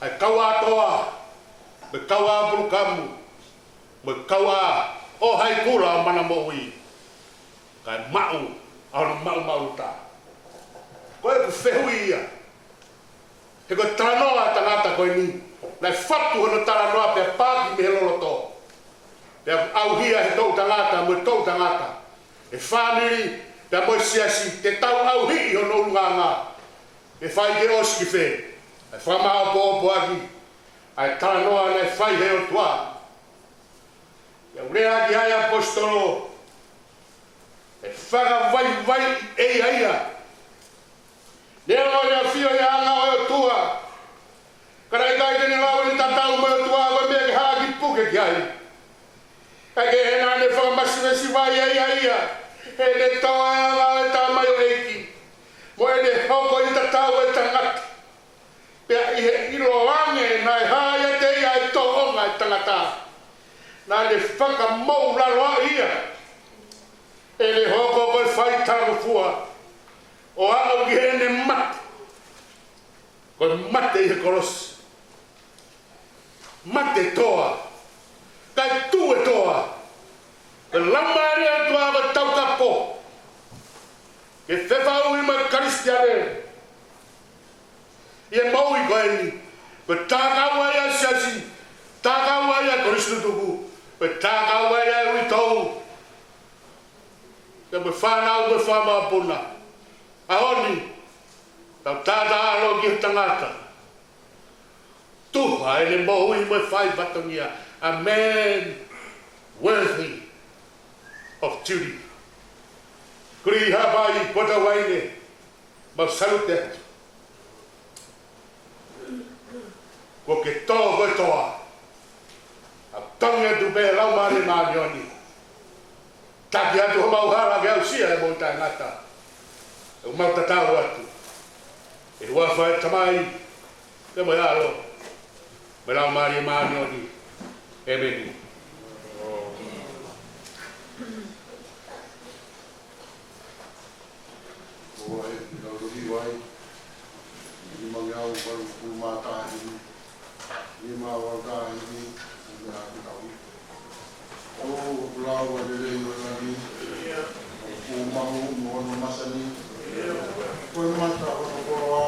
ʻa e kauā Toa, mo e kauā Pulukamu, mo e kauā ʻo Haikula ʻo Mana Moʻui, kae maʻu ʻa hono maʻumaʻuluta. Ko ʻeku fehuʻi ia, he ko e talanoa ʻa e tangata ko eni, naʻe fatu hono talanoa pea paaki mei he loloto, pea ʻauhia he toʻu tangata mo e toʻu tangata, e fāmili, pea mo e siasi, te tau ʻauhiʻi hono ʻulungaanga. ʻE fai ke ʻosi ki fē? ʻE fakamāopoopo ʻaki ʻa e talanoa naʻe fai he ʻOtua. ʻI he lea ki ai ʻa e ʻaposetolo, ʻe fakavaivaiʻi ʻe ia ia. Neongo ʻene ʻafio ʻi he anga ʻo e ʻOtua, ka naʻe ʻikai te ne lau ʻene tatau mo e ʻOtua ko e meʻa ke haʻaki puke ki ai. Kae kehe naʻa ne fakamasivesivaʻi ʻe ia ia ʻene tōʻonga ʻo e tamaioʻeiki, mo ʻene hoko ʻi he tatau ʻo e tangata. Pea ʻi he ʻiloange naʻe hā ʻiate ia e tōʻonga ʻo e tangata, naʻa ne fakamoʻulaloaʻi ia ʻene hoko ko e faitalangofua, ʻo aʻu ki heʻene mate, ko e mate ʻi he kolosi. Mate Toa, kae tuʻu e Toa. Ko e Laumālie ʻo e ʻOtua ko e taukapo ke fefaʻuhi mo e Kalisitiane ʻi he moʻui ko eni. Ko e tākau ai ʻa e siasi, tākau ai ʻa e kolisi tutuku, ko e tākau ai ʻa e uitou, pea mo e fānau mo e fāmāpuna. ʻAho ni, tau tātāʻalo ki he tangata tuha ʻene moʻui mo e fai fatongia. A man worthy of duty. Kulī Haʻapai, Pota Uaine, mau salute atu. Kuo ke tō ko e Toa. ʻOku tangi atu pē Laumālie Māʻoniʻoni. Taki atu homau hala ke aʻusia e moʻui taʻengata. ʻOku mau tatau atu ʻi he huafa ʻo e Tamai, pea mo e ʻAlo, mo e Laumālie Māʻoniʻoni. ʻEmeni. Ko e lau lori vai, nimangeau valungofulu mā taha himi, nima valu taha himi, ʻi he ʻaho ni. ʻOku lau ʻa e lelei ʻo e langi, ʻoku mahu mo hono masani, ko e mata hono koloa,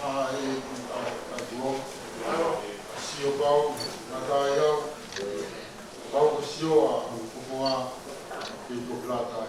ʻa e ʻi ʻa ʻa tulo, sio kau, ngata ai au, kau ko sio ʻa hono kokoa, kei ko lata ai.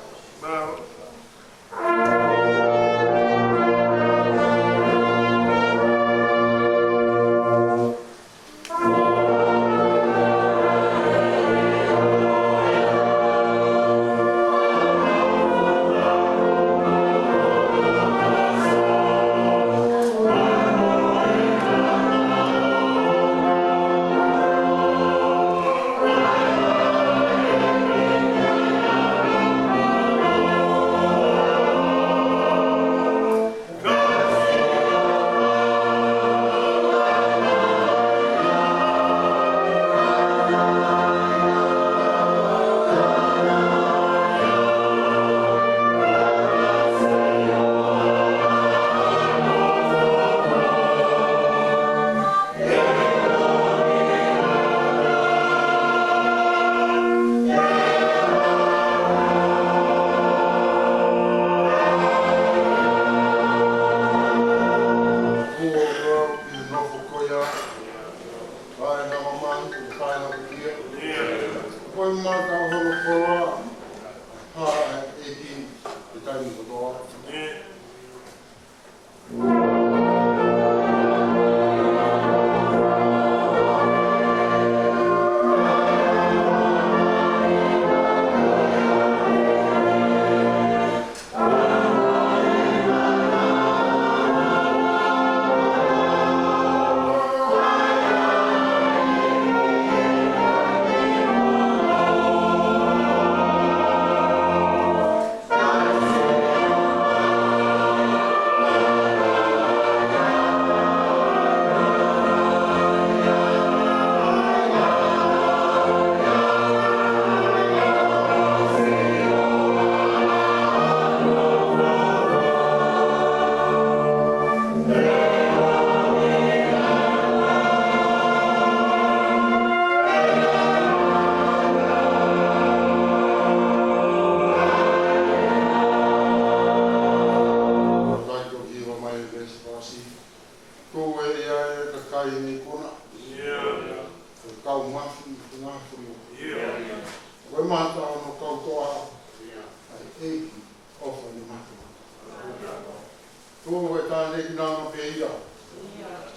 Ko e tāne ki nanga pē ia.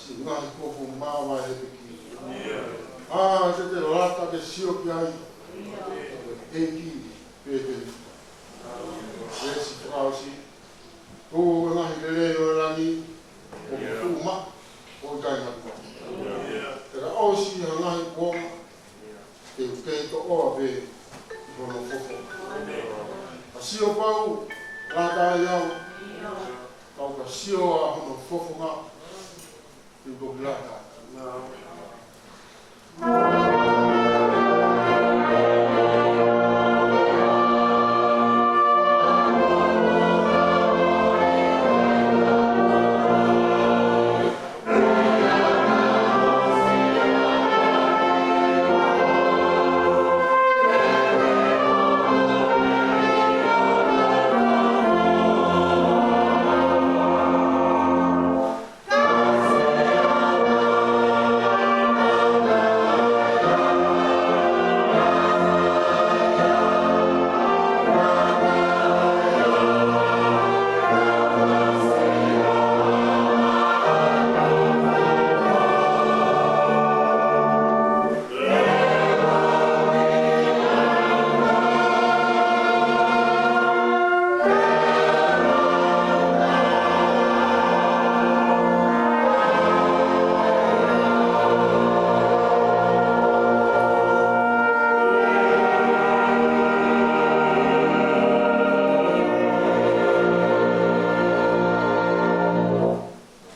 Siʻi ngaahi kupu mavahe pē ki. ʻA, te te lata ke sio ki ai. ʻEiki, pē te. Veesi fakaʻosi. Ko e ngaahi lelei ʻo e langi, ʻoku tuʻu maʻa ʻo e kāinga. Te ka ʻosi ha ngaahi kuonga, te u kei toʻoa pē ʻi hono fofonga. ʻA sio pau, lata ai au, kau ka sio ʻa hono fofonga, te u toki lata.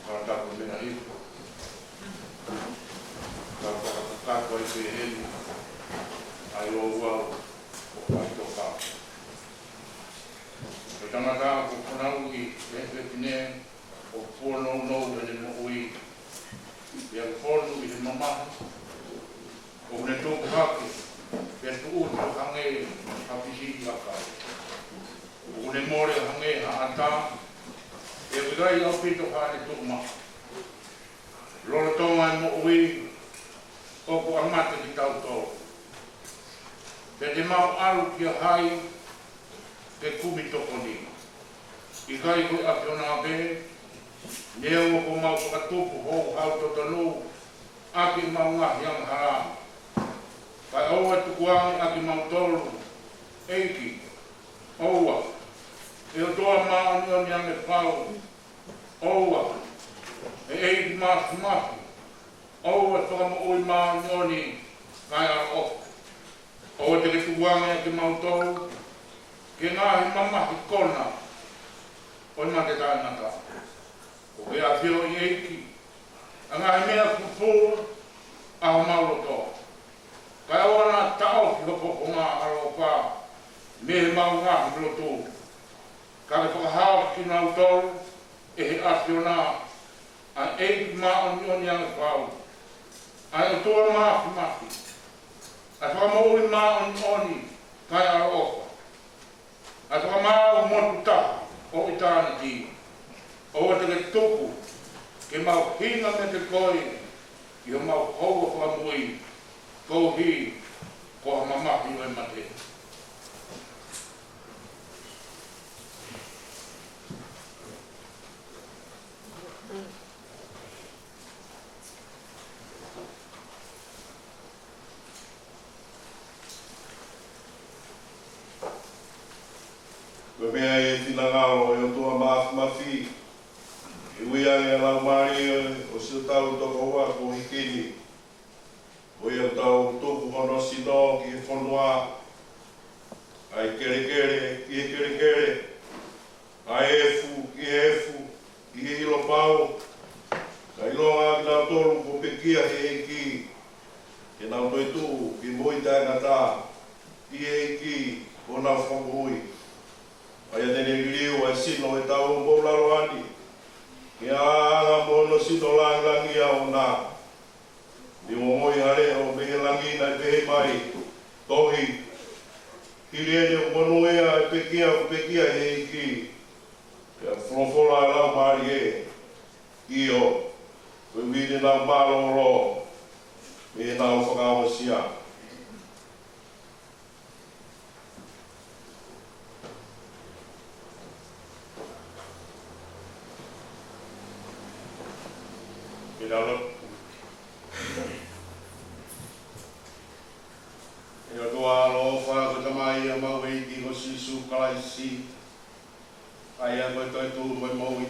Fakatapu meʻa hifo. Ka fakakakato ai pē heni, ʻa e ouau ʻo e faʻitoka. Ko e tangata ʻoku fanauʻi ʻe he fefine, ʻoku pounou ʻene moʻui, pea ʻoku fonu ʻi he mamahi, ʻoku ne tupu hake, pea tuʻutu hangē ha fisi ʻi ʻakau. ʻOku ne mole hangē ha ʻatā, pea ʻoku ʻikai ʻaupito haʻane tuʻu maʻa. Lolotonga e moʻui, ʻoku ʻamate kitautolu. Pea te mau ʻalu kia hai ke kumi tokoni? ʻIkai ko e ʻAfiona pē, neongo ʻoku mau fakatupu houhau totonu ʻaki ʻemau ngaahi angahala. Kae ʻoua ʻe tukuange ʻa kimautolu, ʻEiki, ʻoua, ʻe ʻOtua māʻoniʻoni ange fau, ʻoua, ʻe ʻEiki Māfimafi, ʻoua ʻe Fakamoʻui māʻoniʻoni kae ʻaloʻofa. ʻOua te ke tukuange ʻa kimautolu ki he ngaahi mamahi kona ʻo e mate taʻengata. ʻOku ke ʻafioʻi, ʻEiki, ʻa e ngaahi meʻa fufū ʻa homau loto. Kae ʻoua naʻa taʻofi ho fofonga ʻaloʻofa mei heʻemau ngaahi lotu. Ka ke fakahaofi kinautolu ʻe he ʻAfiona, ʻa e ʻEiki Māʻoniʻoni ange fau, ʻa e ʻOtua Māfimafi, ʻa e Fakamoʻui māʻoniʻoni kae ʻaloʻofa, ʻa e Fakamaau motu taha ʻo ʻitāniti. ʻOua te ke tuku ke mau hinga meiate koe ʻi homau houa fakamoʻui, koeʻuhi ko ha mamahi ʻo e mate. Ko e meʻa ʻi he finangalo ʻo e ʻOtua Māfimafi, ʻe ui ange ʻa e laumālie ʻo siʻotau tokoua kuo hiki ni. Ko ia ʻoku tau tuku hono sino ki he fonua, ʻa e kelekele ki he kelekele, ʻa e efu ki he efu, ʻi he ʻilo pau, kae ʻiloa ʻa kinautolu kuo pekia ʻe he ʻEiki, ke nau toetuʻu ki he moʻui taʻengata ʻi he ʻEiki ko honau Fakamoʻui. ʻA ia te ne liliu ʻa e sino ʻo e tau ʻo e moʻui lalolagi, ke ʻaʻanga mo hono sino langilangiʻia ʻoʻona. Ni mo moi hale ʻo mei he langi naʻe pehē mai, Tohi, hili eni ʻoku monūʻia ʻa e pekia ʻoku pekia ʻe he ʻEiki. Pea folofola ʻa e laumālie, ʻIo, koeʻuhi te nau mālōlō mei heʻenau fakaongosia. Ia lo. ʻE ʻOtua ʻaloʻofa, ko e Tamai ʻa homau ʻEiki ko Sīsū Kalaisi, ʻa ia ko e toetuʻu mo e moʻui.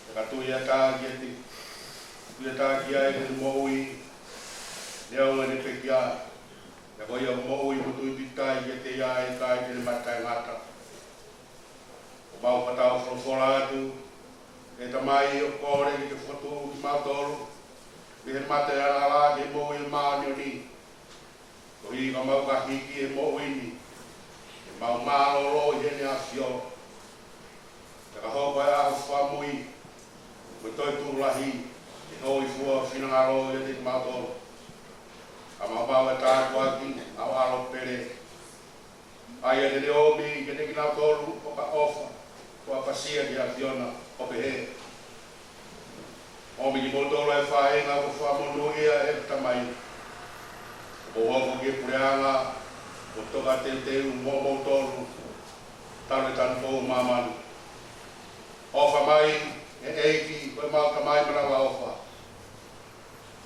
Pea ka tui ʻa e taki ʻa e te, tui ʻa e taki ʻa e te moʻui, neongo ʻene pekia, pea ko ia ʻoku moʻui mo tui pīkitai kiate ia ʻe ʻikai te ne mate taʻengata. ʻOku mau fakatau folofola atu, ʻe Tamai, ʻo kole ke ke fokotuʻu kimautolu mei he mate ʻo e angahala ki he moʻui ʻo e māʻoniʻoni. Koeʻuhi ka mau ka hiki he moʻui ni, ʻe mau mālōlō ʻi heʻene ʻAfio. Pea ka hoko ʻa e ʻaho fakamui, ko e toetuʻu lahi, ʻe hōifua finangalo ʻiate kimautolu. Ka mau maʻu ʻa e tāpuaki ʻa ho ʻAlo pele, ʻa ia te ne ʻomi kiate kinautolu ʻoka ʻofa, ʻoka ʻapasia ki he ʻAfiona, ʻo pehē: ʻOmi kimoutolu ʻa e faʻahinga kuo fakamonūʻia ʻe he Tamai, ʻo mou hoko ki he puleʻanga, ʻo toka teuteu moʻomoutolu, talu e tanupou ʻo māmani. ʻOfa mai, ʻe ʻEiki, ko homau Tamai manavaʻofa,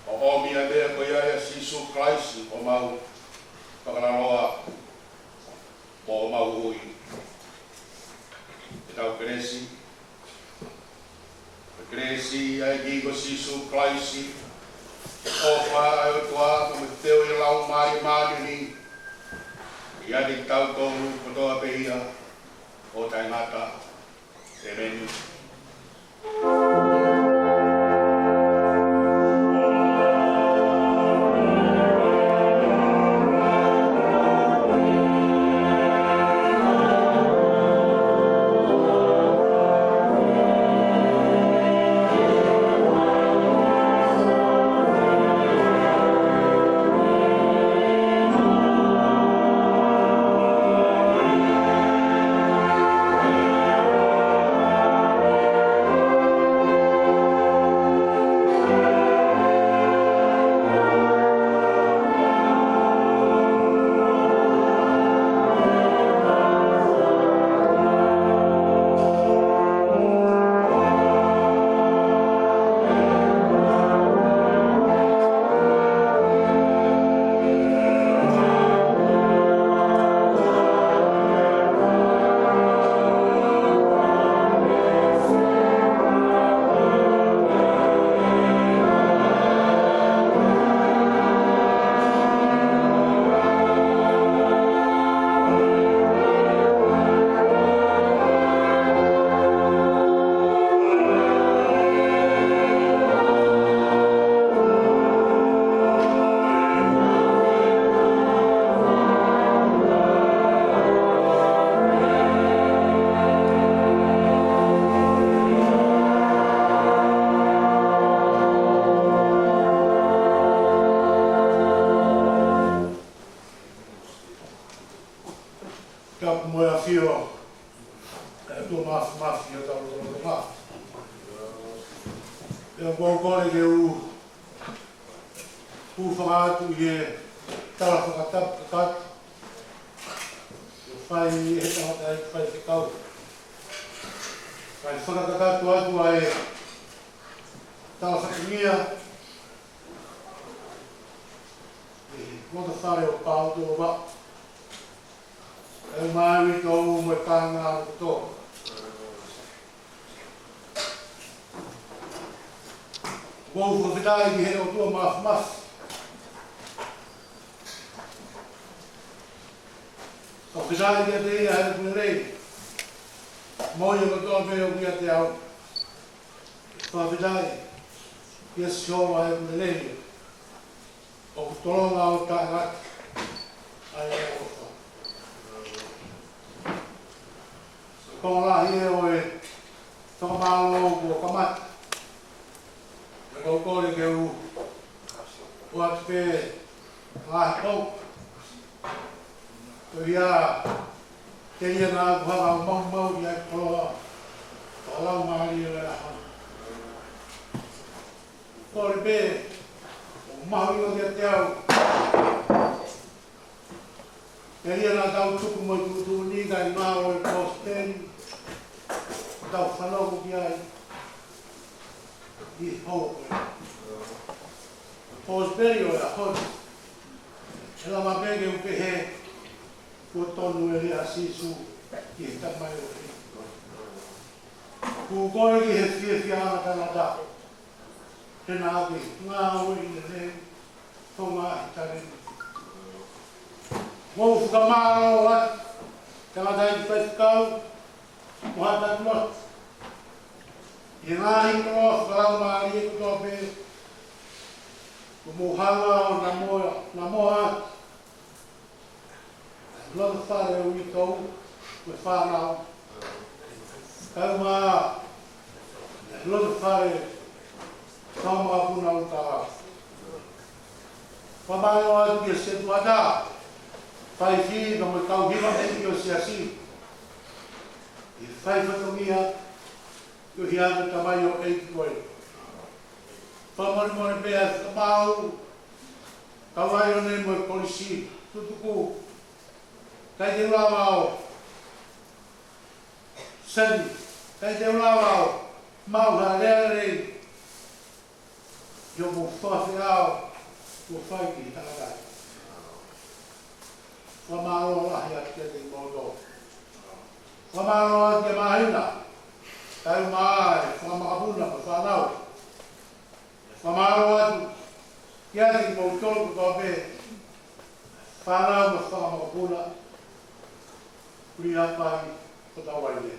ʻo ʻomi ʻa e meʻa ko ia ʻia Sīsū Kalaisi ko homau fakalaloa mo homau Huhuʻi. Ke tau kelesi. Ko e kelesi ʻa e ʻEiki ko Sīsū Kalaisi, ʻofa ʻa e ʻOtua, mo e feohi ʻa e Laumālie Māʻoniʻoni, ʻiate kitautolu kotoa pē ia ʻo taʻengata. ʻĒmeni. Tapu mo e ʻAfio, ʻa e ʻOtua Māfimafi ʻo hotau lotolotonga. Pea ʻoku ou kole ke u hūfanga atu ʻi he tala fakatapu kakato ʻoku fai ʻe he tangataʻeiki faifekau. Kae fakakakato atu ʻa e tala fatongia ʻi he lotofale ʻo Paoto ʻo Vavaʻu. ʻE maui tō mo e kāinga kotoa. ʻOku ou fakafetaʻi ki he ʻOtua Māfimafi. Fakafetaʻi kiate ia he ʻoku lelei. Mo ia kotoa pē ʻoku ʻiate au. Fakafetaʻi kia Sihova he ʻoku lelei. ʻOku tolonga ʻo taʻengata ʻa e ʻofa. Konga lahi ʻo e fakamālō kuo kamata. Pea ʻoku ou kole ke u ʻoatu pē ngaahi ʻofa. Ko ia, telia naʻa ku hanga ʻo maumauʻi ʻa e koloa fakalaumālie ʻo e ʻaho ni. Kole pē ʻo mahuʻinga kiate au. Telia naʻa tau tuku mo e tuʻutuʻuni kae ʻumaʻā ʻa e kosipeli, tau fanongo ki ai. ʻi he ʻaho ko ē. Ko e kosipeli ʻo e ʻaho ni, ʻe lava pē ke u pehē kuo tonu e lea ʻa Sīsū ki he tamaioʻeiki ko ē. Kuo koe ki he fiefia ʻa e tangata, he naʻa ke ngāueʻi lelei ho ngaahi talēniti. Mou fakamālō atu, tangataʻeiki faifekau, mo haʻa taʻu lotu, ʻi he ngaahi koloa fakalaumālie kotoa pē kuo mou hanga ʻo namoa, namoa atu ʻa e loto fale ʻo e uitou mo e fānau, kae ʻumaʻā ʻa e loto fale ʻo e fanga makapuna ʻo e kakai. Fakamālō atu kia Setuata, Faifi, pea mo e kau hiva ʻeiki ʻo e siasi, ʻi he fai fatongia ki he tamaioʻeiki ko ē. Fakamolemole pē ʻa e fakamaau, kau ai ʻo ne mo e kolisi, tutuku, ʻikai te u lava ʻo sani, ʻikai te u lava ʻo maʻu ha lea lelei ʻi hoʻomou fakafeʻao kuo fai ki he tangataʻeiki. Fakamālō lahi atu kiate kimoutolu. Fakamālō atu kia Māhina, kae ʻumaʻā e fanga makapuna mo e fānau. Fakamālō atu kiate kimoutolu kotoa pē, fānau mo e fanga makapuna, Kulī Haʻapai, Kotouaine,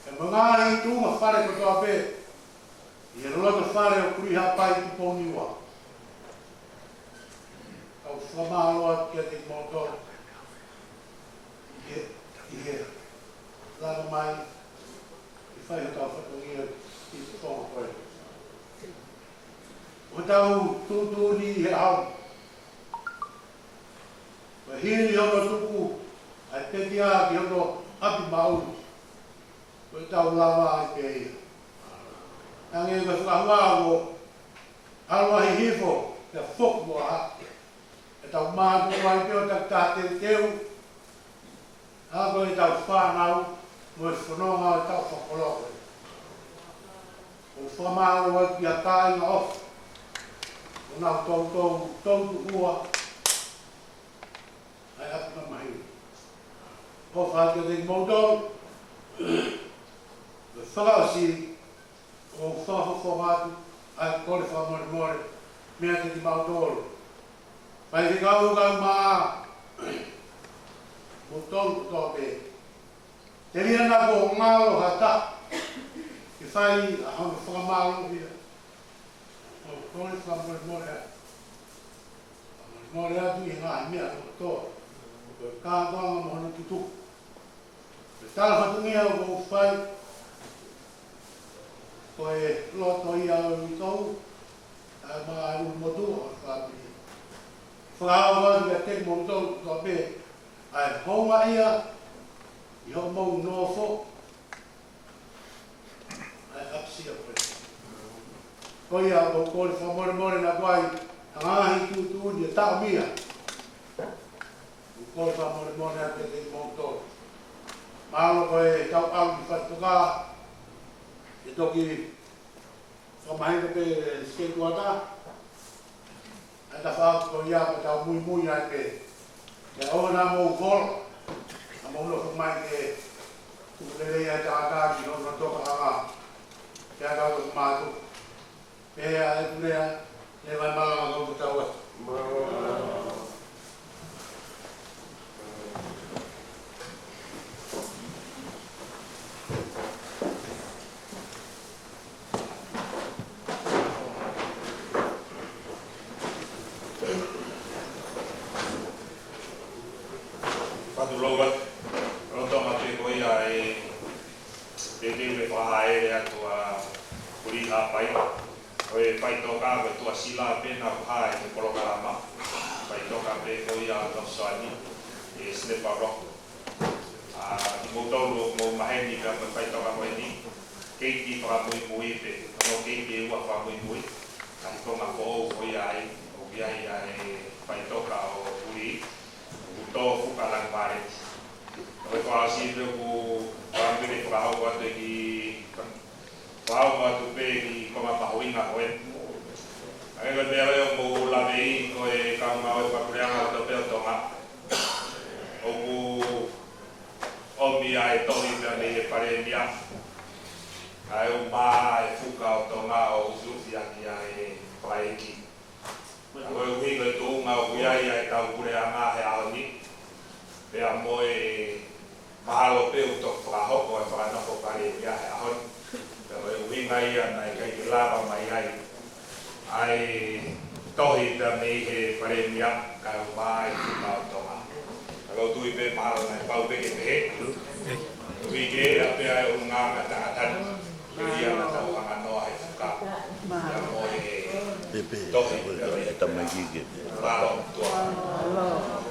pea mo e ngaahi tuʻunga fale kotoa pē ʻi he loto fale ʻo Kulī Haʻapai, Tupou Niua. Kau fakamālō atu kiate kimoutolu ʻi he, ʻi he lava mai ʻo fai hotau fatongia ʻi he fonua ko ē. Ko hotau tuʻutuʻuni ʻi he ʻaho ni, ko e hili hono tuku ʻa e pekia ki hono ʻapi maʻu, ko ʻetau lava ai pē ia. Hangē ko e fakahuaʻa, ʻalu ʻo hihifo, pea foki ʻo haʻu. ʻEtau mātuʻa ai pē ʻo takitaha teuteu, ʻa ia ko ʻetau fānau, mo e fononga ʻo ʻetau fakakoloa ko ē. ʻOku fakamālō atu ki he kāinga ʻofa, ʻoku nau toutou, toutou tuʻu ʻa e ʻapi mamahi. ʻOfa atu kiate kimoutolu, ʻo fakaʻosi, ʻoku ou fakafofonga atu ʻa e kole fakamolemole meiate kimautolu, faifekau kae ʻumaʻā kimoutolu kotoa pē. Telia naʻa kuo ngalo ha taha ke fai ʻa hono fakamālōʻia. ʻOku ou kole fakamolemole atu, fakamolemole atu ʻi he ngaahi meʻa kotoa, ko e kātoanga mo hono tutuku. Ko e tala fatongia ʻoku ou fai, ko e loto ia ʻo e uitou, kae ʻumaʻā e ʻulumotuʻa ʻo e fāmili. Fakaʻaonga atu kiate kimoutolu kotoa pē ʻa e houngaʻia ʻi hoʻomou nofo ʻa e ʻapisia ko ē. Ko ia ʻoku ou kole fakamolemole naʻa kuo ʻi ai ha ngaahi tuʻutuʻuni ʻe taʻomia. ʻOku ou kole fakamolemole atu kiate kimoutolu. Mahalo ko e tau ʻalu ki faʻitoka, ʻe toki fakamahino pē Setuata ʻa e tafaʻaki ko ia, pea tau muimui ai pē. Pea ʻoua naʻa mou holo, naʻa mou nofo mai ke tuku lelei ʻa e tangata ki hono tokaʻanga. Pea tau toki mātuku. Pea ʻe kulea, ne vai malanga kau ke tau atu. Fatu Robert, lolotonga pē ko ia e teuteu mo e fakahāʻele atu ʻa Kulī Haʻapai. Ko e faʻitoka, ko e tuʻasila pē naʻa ku hā ʻi he polokalama faʻitoka pē ko ia ʻo Topswani, ʻe Sinepa Rock. ʻA, kimoutolu ʻoku mou maheni pē mo e faʻitoka ko eni, keiki fakamuimui pē, ʻa e keiki ʻe ua fakamuimui, ʻa e konga foʻou ko ia ai, ʻoku ʻi ai ʻa e faʻitoka ʻo Kulī, ʻoku tō fuka lanu vale. Ko e fakaʻosi pē ʻoku fakamuimui fakahoko atu ʻe ki Ua au atu pē ki he konga mahuʻinga ko ē. Hangē ko e meʻa ʻoku mou laveʻi ko e kau ngāue fakapuleʻanga ʻo e Tuʻi pē ʻo Tonga. ʻOku ʻomi ʻa e tohi pea mei he Palēmia. ʻA e ʻumaʻā e fuka ʻo Tonga ʻo usiusi ʻaki ʻa e fakaʻeiki. Ka ko e ʻuhinga ʻo e tuʻunga ʻoku ʻi ai ʻa e tau puleʻanga he ʻaho ni. Pea mo e mahalo pē ʻoku toki fakahoko e fakanofo Palēmia he ʻaho ni. Pea ko e ʻuhinga ia naʻe ʻikai ke lava mai ai ʻa e tohi pea mei he Palēmia kae ʻumaʻā e fuka ʻo Tonga. Ka ʻoku ou tui pē mahalo naʻe pau pē ke pehē. Ui ke ʻa pea e ʻulungaanga tangata ni. Ke ia na tau hanga noa he fuka. Ia mo e Pepe, tohi, tamaiki ke. Mālō, tuʻa.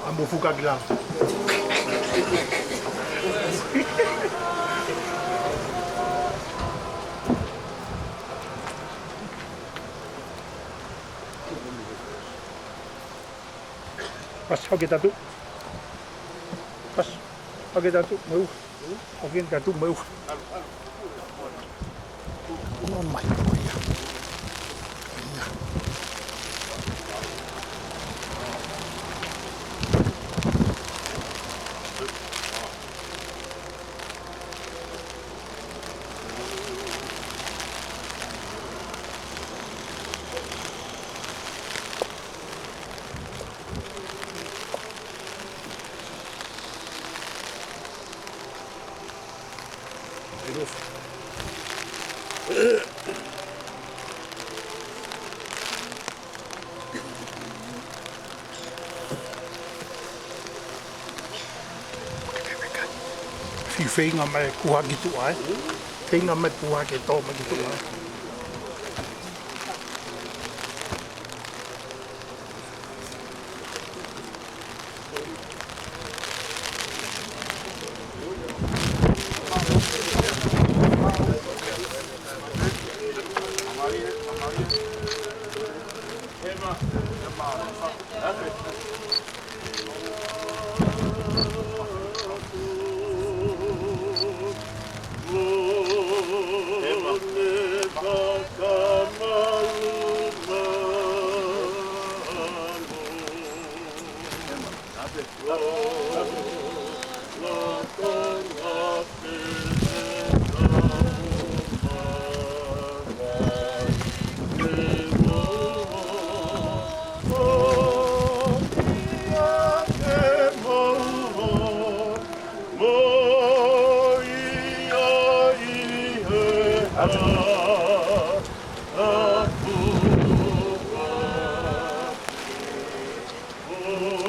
ʻA mo fuka ki lalo. Pas, hake tatu. Pas, hake tatu, mau. Hake tatu, mau. No, mai, ko ia. Ia. Feinga mai kuha ki tuʻa, ē? Feinga mai kuha ke tō mai ki tuʻa, ē?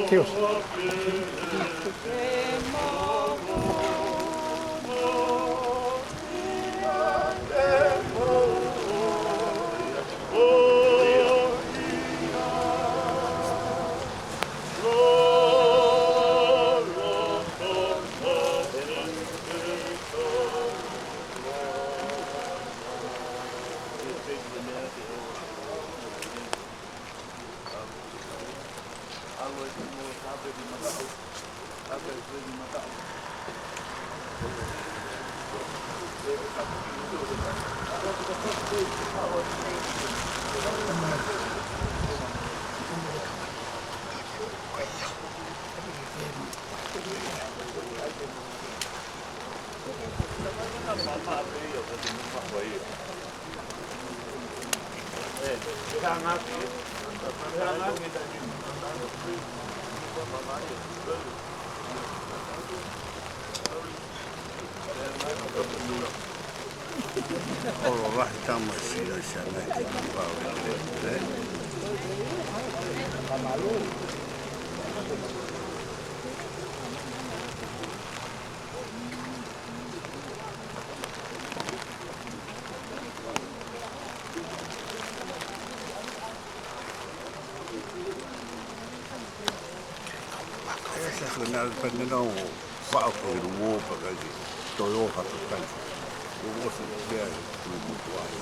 Kiitos. ʻOlo lahi tamasiʻi ʻa e siana ke pau e, ē? Esa ko na pene no fa ko i ruo pa ka ki to yo ha to kai. O o si kia tu tu ai.